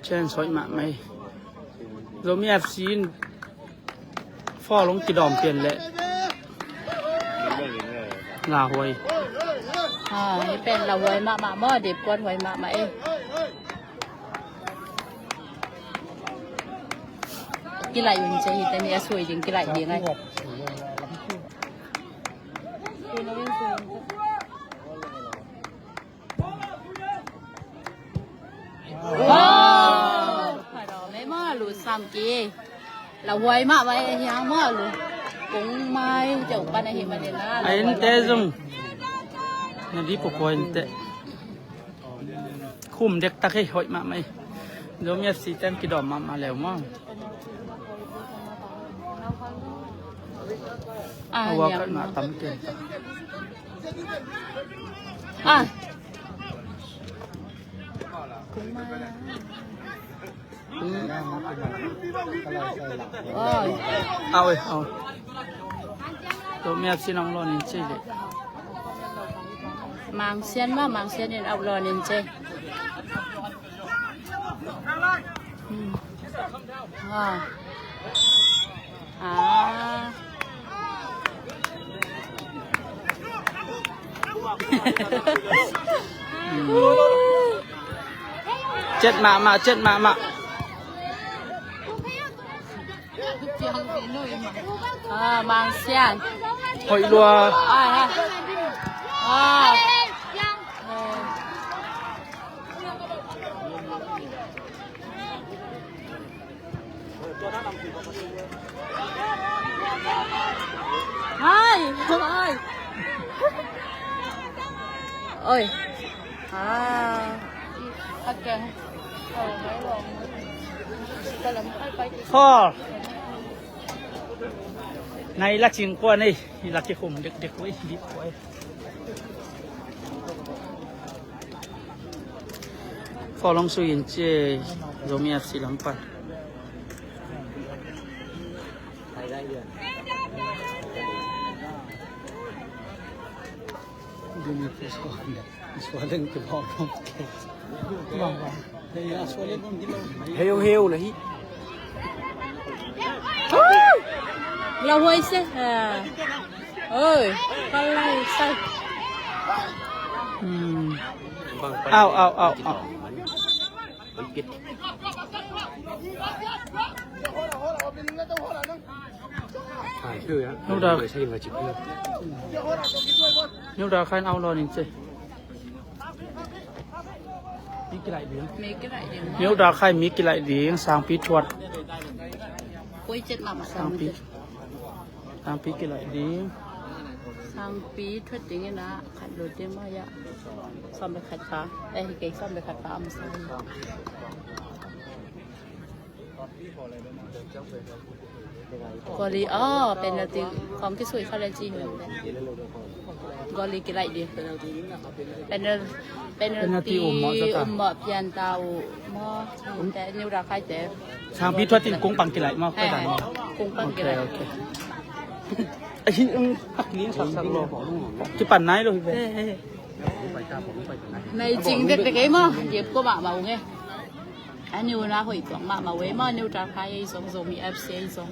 Chance hoih mahmah hi. Zomi F C in foul hong kidawm pian leh lauhuai. Ah, hi pen lauhuai mahmah maw, dipkuan huai mahmah e. Kilaih un ci hi teni a sui ding kilaih ding ai. Wow! Pha dawm e maw, lu sam ki. Lauhuai mahmah e hiang maw, lu. Kung mai deuh pan ahi manin a. A innte zong na di pukua innte. Khum dektak hi, hoih mahmah hi. Zomi F C ten kidawm mahmah leu maw. A wak na tam ken ta. Ah. Au e, au. Zomi F C nang lawnin ci le. Mangsian ma, Mangsian in au lawnin ci. Hmm. Ah. Ah. Cet mahmah, cet mahmah. Ah, Mangsian. Hoih lua. Ah, ah. Ah. Hai, hai. Oi. Ah. Foul. Nai la cing kua nei, i la kikhum dekdek ui, dip kua ei. Foul hong sui in ci e, Zomi F C lam pan. Heu, heu na hi. Lauhuai se. Oi, kalai sai. Hmm. Au, au, au, au. Nuda. Nuda khan au lawnin ci. Mi kilaih ding. Mi kilaih ding. Nuda khai mi kilaih ding, sangpi thuat. Koi cet mama. Sangpi. Sangpi kilaih ding. Sangpi thuat ding in a khat lo ding mah ya. Sawm le khat kha. Eh, hi kei sawm le khat kha a masa hi. Goalie, oh, penalty khawng kisui kha le ci hi. Goalie kilaih ding. Penal-, penalty Penalty um mawh zata. Um mawh pian ta uh maw. Te niu ra khai te. Sangpi thuat in kung pang kilaih maw. He, kung pang kilaih. Ok, ok. Ahi, um, tak ni sak sak lo. Kipan nai lo hi ve. He, he. Nai cing dek dek ei maw. Jep ko mah mah ung e. A niu na hoih tuak mah mah ung e maw. Niu ta khai ei zong, Zomi F C ei zong.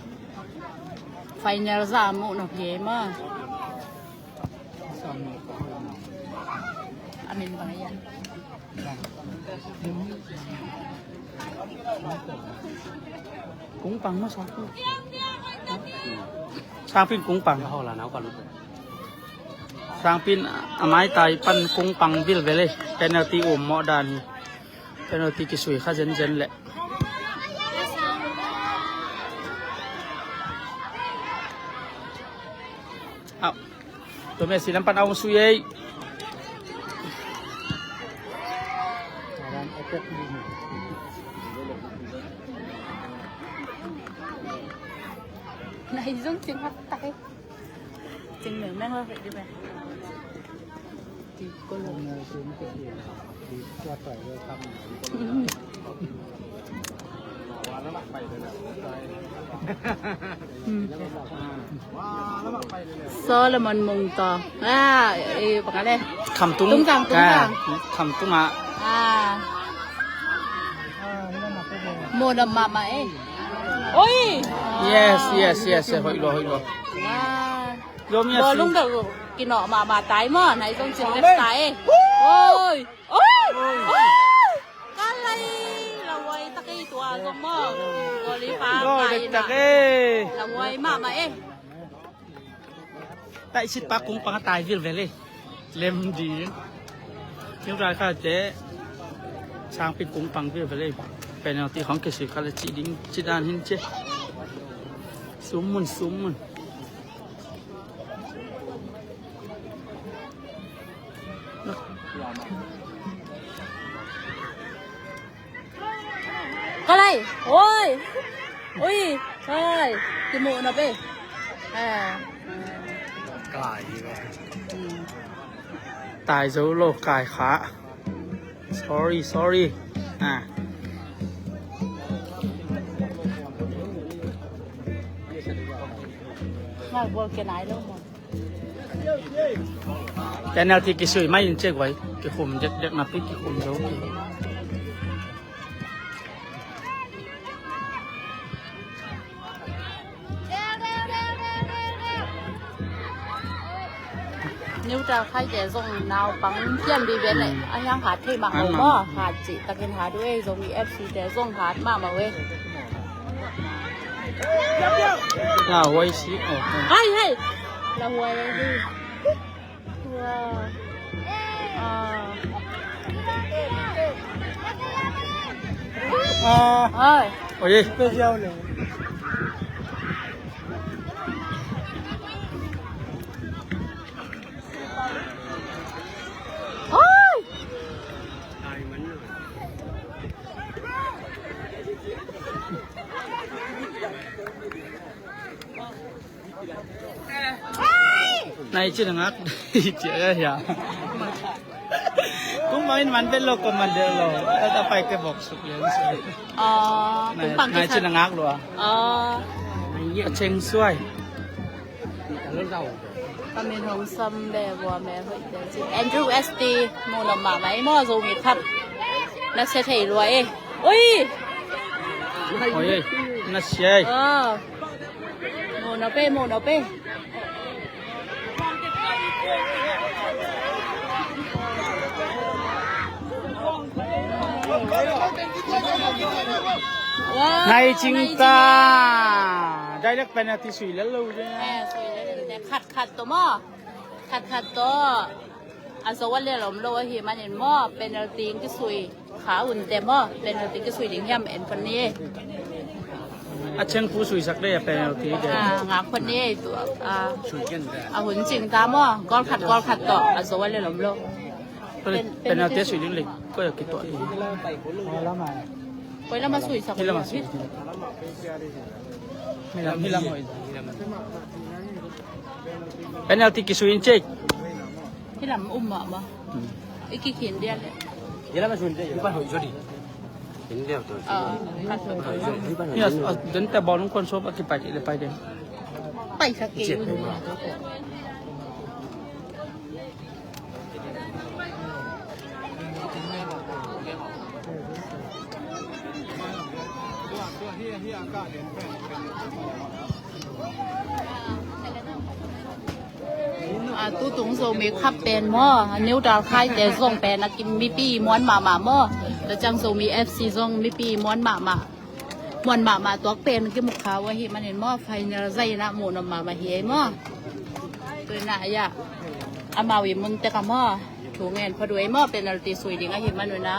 Final za mu no hi ei maw. A min bang a hiam? Kung pang maw, Sangpi? Sangpi in kung pang. Sangpi in a maitai pan kung pang vilvel e. Penalty um mawh dan hi. Penalty kisui kha zenzen leh. Au. Tua Messi lam pan a hong sui ei. Nai zong cing hak tak ei. Cing meng meng lo di ve. Di ko lo. Solomon Mung to. Ah, eh, pakale. Khamtung. Tungtang, tungtang. Ah, Khamtung ah. Ah. Mo na mama eh. Oi. Yes, yes, yes, yes. Hoih lo, hoih lo. Ah. Zomi F C. Lung da kino mama tai mo. Nai zong cin left tai eh. Oi. Oi! Oi! Ka lai! Lawai tak ei tua zong maw. Goalie pa kai na. Lawai mahmah eh. Taih sit pa kung pang a tai vilvel eh. Lem ding. Niu rai kha te. Sangpi in kung pang vilvel eh. Penalty khawng kisui kha le ci ding. Ci dan hin ci. Sum mun, sum mun. Ka lai. Oi. Oi. Kai. Kimuh na pe. Ah. Kai. Hmm. Tai zo lo, kai kha. Sorry, sorry. Ah. Ngai bol ke nai lo mo. Penalty kisui mai in cek wai. Kikhum dek dek napi kikhum zo. Niu ta khai te zong naupang pian bi ben le. Hmm. A hiang hat thei mah ho maw. Hat ci takin hat uh ei, Zomi F C te zong hat mahmah uh ei. Lahuai si. Oh, oh. Hai, hai. Lahuai hi. Wow. Ah. Ah. Hai. Oi. Oi. Nai ci na ngak. Ci a hia. Kung bangin man bel lo ko man del lo. Ata pai ke bok suk lian suk. Ah, nai, kung bang nai ci na ngak lo ah. Ah. A cheng suai. Ka min hong sam le vua me hoih te ci. Andrew S T, mu lam mahmah ei maw, Zomi Cup. Na sia thei lua ei. Ui! Oi, ei, na sia ei. Ah. Mu na pe, mu na pe. Wow, nai cing ta. Direct penalty sui lel lo de. Eh, sui lel lo de. Khat khat to maw. Khat khat to. A zo a lian om lo ahih manin maw, penalty in kisui kha un te maw, penalty kisui ding hiam en pan ni. A cheng pu suisak dei a penalty dei. Ah, ngak phot ni ei tua. Ah, a hun cing ta maw. Goal khat, goal khat tawh a zo a le lom lo. Penalty a sui ding lei. Koi a kituah ding. Koi lam a suisak. Hih lam a sui ding. Hih lam, hih lam hoih. Penalty kisui in cik. Hih lam um mah mah. Hmm. I kikhin dia le. Hih lam a sui in cik. Hih pan hoih zaw ding. Hih pan hoih zaw ding. Ah, hih pan hoih zaw ding. Yes, ah, den te bawlung kon sop a kipai kik le pai den. Paisak kei un. A, tutung Zomi Cup pen maw, a, New Dalkhai te zong pen a kim mipi muan mahmah maw. Tua ciang Zomi F C zong mipi muan mahmah. Muan mahmah tuak pen kimukha uh ahih manin maw, final zai in a muh nop mahmah hi ei maw. Tuin a, ya, amau i mun tek a maw, thu ngen phot uh ei maw, penalty sui ding ahih man un a.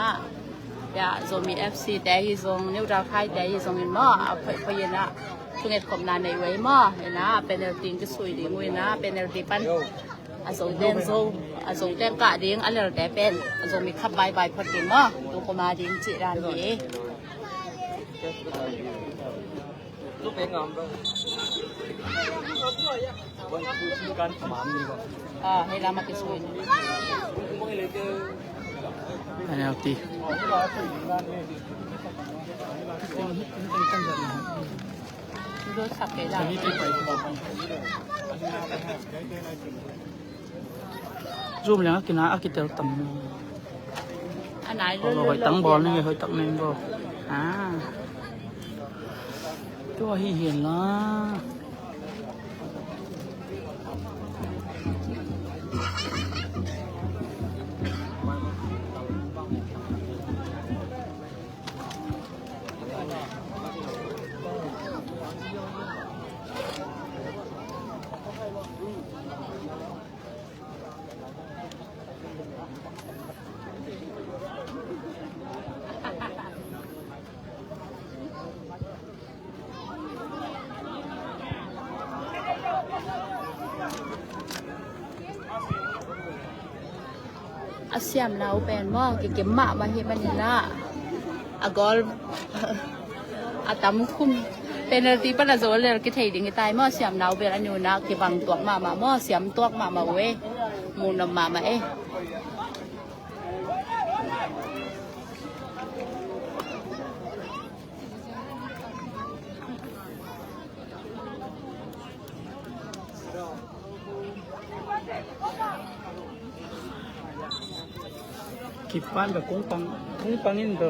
Ya, Zomi F C te ahi zong, New Dalkhai te ahi zong in maw, a phoih phoih in a thunget khopna nei uh ei maw. In a penalty in kisui ding uh in a, penalty pan a Zoten Zo, a Zoten kah ding, a lelte pen a Zomi Cup baibai phot ding maw. Tu kuma ding cih dan hi. Ah, hei lam a kisui. Penalty. Zoom leng a kina a kitel tam. A nai lo, lo, lo, hoih tang bawl ning, hoih tak ning bawl. Ah. Tua hi hian la. A siamna uh pen maw, kikim mahmah hi manin ah, a goal a tam khum, penalty pan a zo lel kithei ding hi tai maw. Siamna uh bel a nunah kibang tuak mahmah maw, siam tuak mahmah uh e, muh nop mahmah e. Kipan ka kung pang, kung pang in ka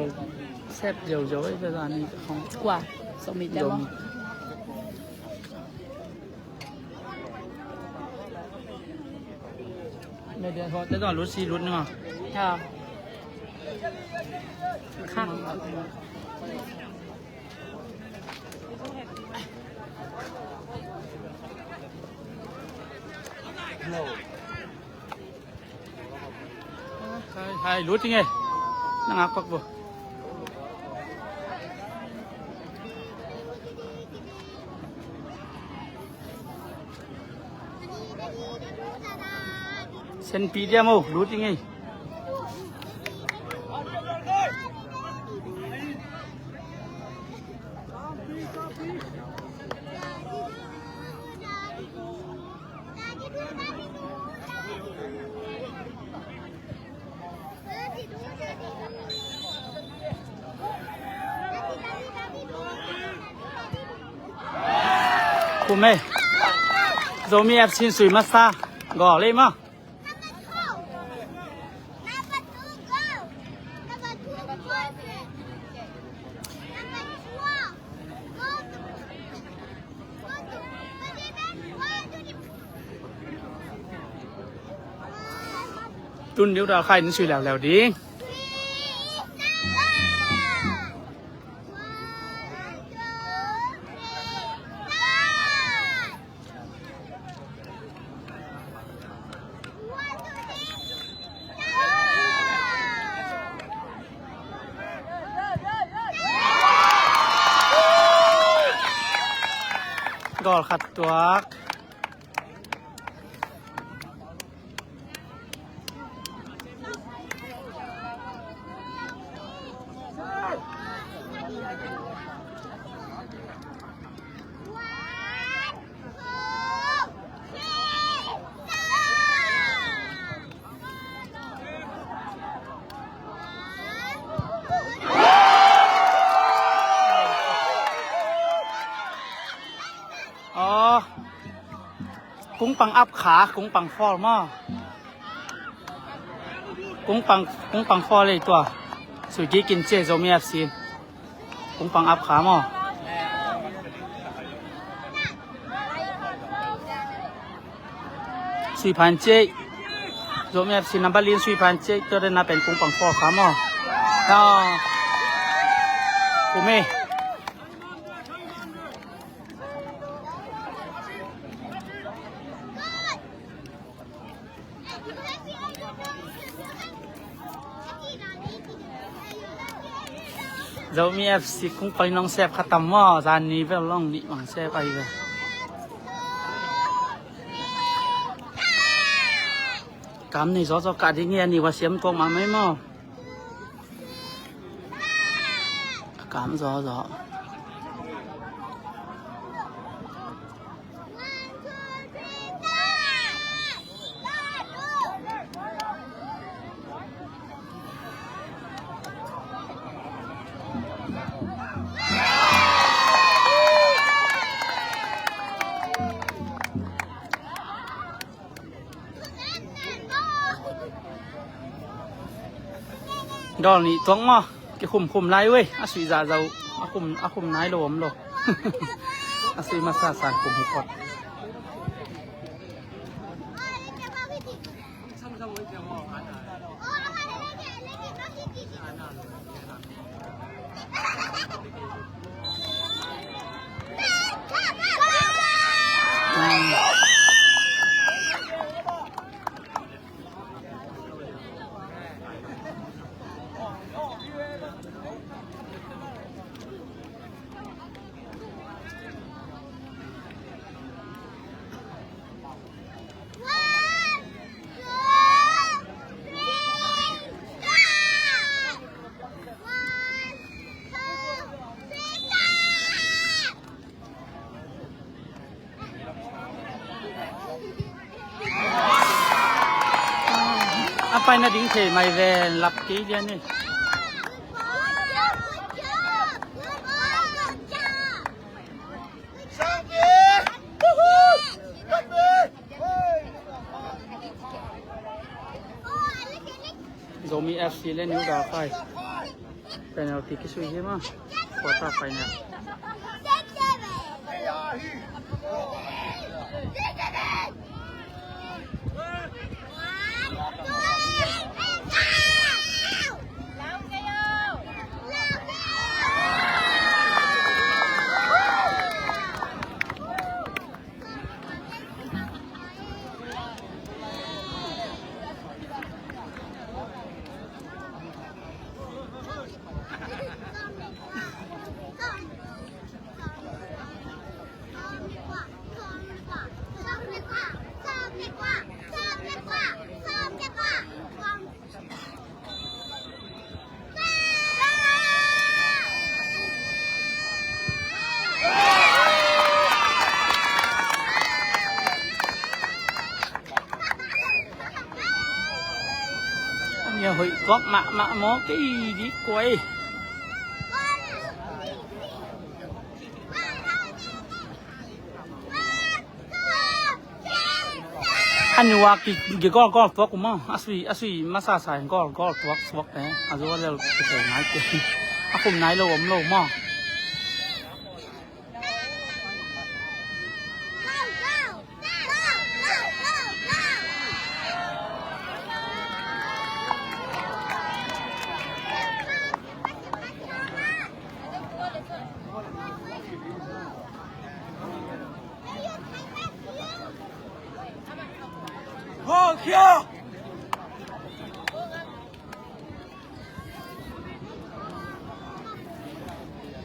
sep ziau ziau ei ka zan ei ka khong. Kua, sawmite maw? Media ho te dong lut si lut ni maw? Ya. Khang. Hai, hai, lut ing e. Na ngak pak bo. Senpi dia mo, lut ing e. Kume. Zomi F C sui masa. Go le ma. Tun liu da khai in sui leuleu ding. Goal khat tuak. Aw, kung pang ap kha, kung pang fall maw. Kung pang, kung pang fall ei tua. Sui kik in ci e, Zomi F C. Kung pang ap kha maw. Sui phan ci e. Zomi F C number li in sui phan ci e. Tua den na pen kung pang fall kha maw. Aw. Kum e. Zomi F C kung pang in hong sep kha tam maw, zan ni vel hong nih bang sep ahi ve. Kam nei zawzaw kah ding hi, a ni va siam tuak mahmah maw. A kam zawzaw. Goal nih tuak maw. Kikhum khum lai uh e. A sui zahzah uh. A khum, a khum nai lo om lo. A sui masa san khum hi phot. A pai nading thei mai ven, lap kei lian ni. Zomi F C le New Dakhai. Penalty kisui hi maw. Quarter final. Ani a hoih tuak mahmah maw, kei dih kuai. A nua ki, ki goal goal tuak uh maw. A sui, a sui masa sa in goal goal tuak suak te. A zuak lel ki thei ngai te. A khum nai lo om lo maw.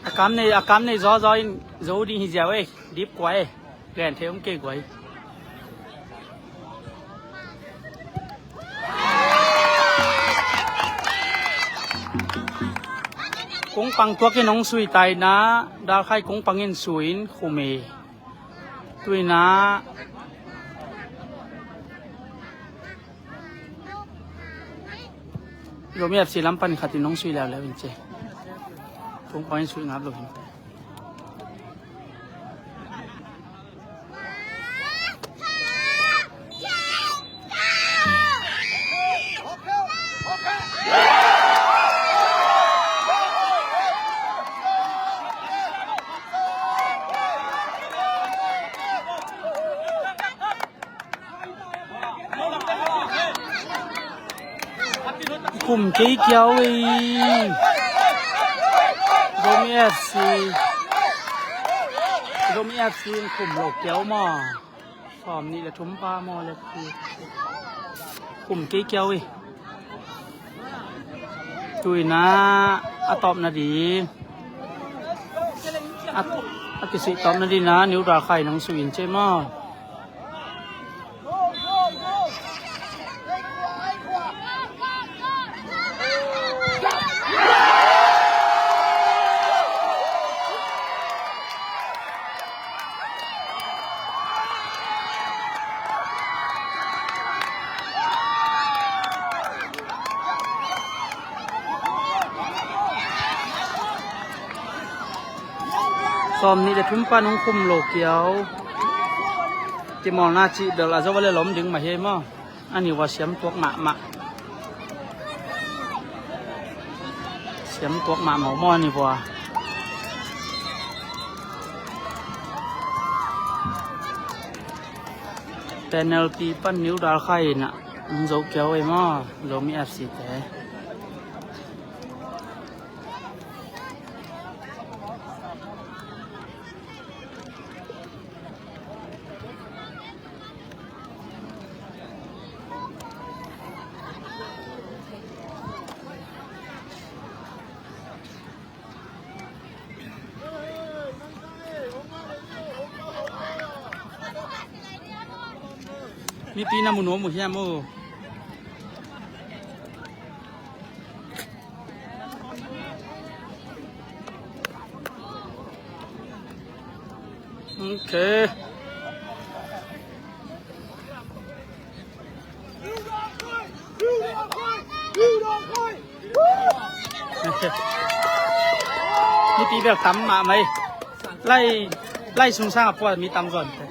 A kam nei, a kam nei zaw zaw in zo ding hi ziau ei, dip kua ei. Gen thei om kei guai. Kungpang tuak in hong sui taina, Dalkhai kungpang in sui in khum e. Tuina Zomi F C lam pan khat in hong sui leuleu in ci. Kungpang in sui ngap lo hi. Khum kei kiau ei. Zomi F C. Zomi F C in khum lo kiau maw. Sawm nih le thum pa maw le khi. Khum kei kiau ei. Tuina a tawpna ding. A, a kisih tawpna ding na, New Dalkhai nang sui in ci maw. Sawm nih le thum pan hong khum lo kiau. Kimawlna cih bel a zo a le lom ding mah hi maw. A ni ua siam tuak mahmah. Siam tuak mahmah maw a ni ua. Penalty pan New Dalkhai in ah hong zo kiau ei maw, Zomi F C te. Mipi na mu nuam uh hiam uh? Ok. Mipi bel tam mahmah ei. Lai, lai sung sang a pua mi tam zaw te.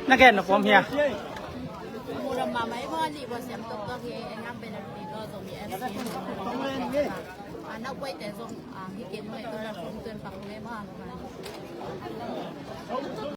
Na gen na pom hia. Mura mama e mo li bo siam tok tok hi, e ngam penalty lo Zomi F C. Ana kuai te zong, a, hi ken mo e tu na kum tuen pak mo e mo.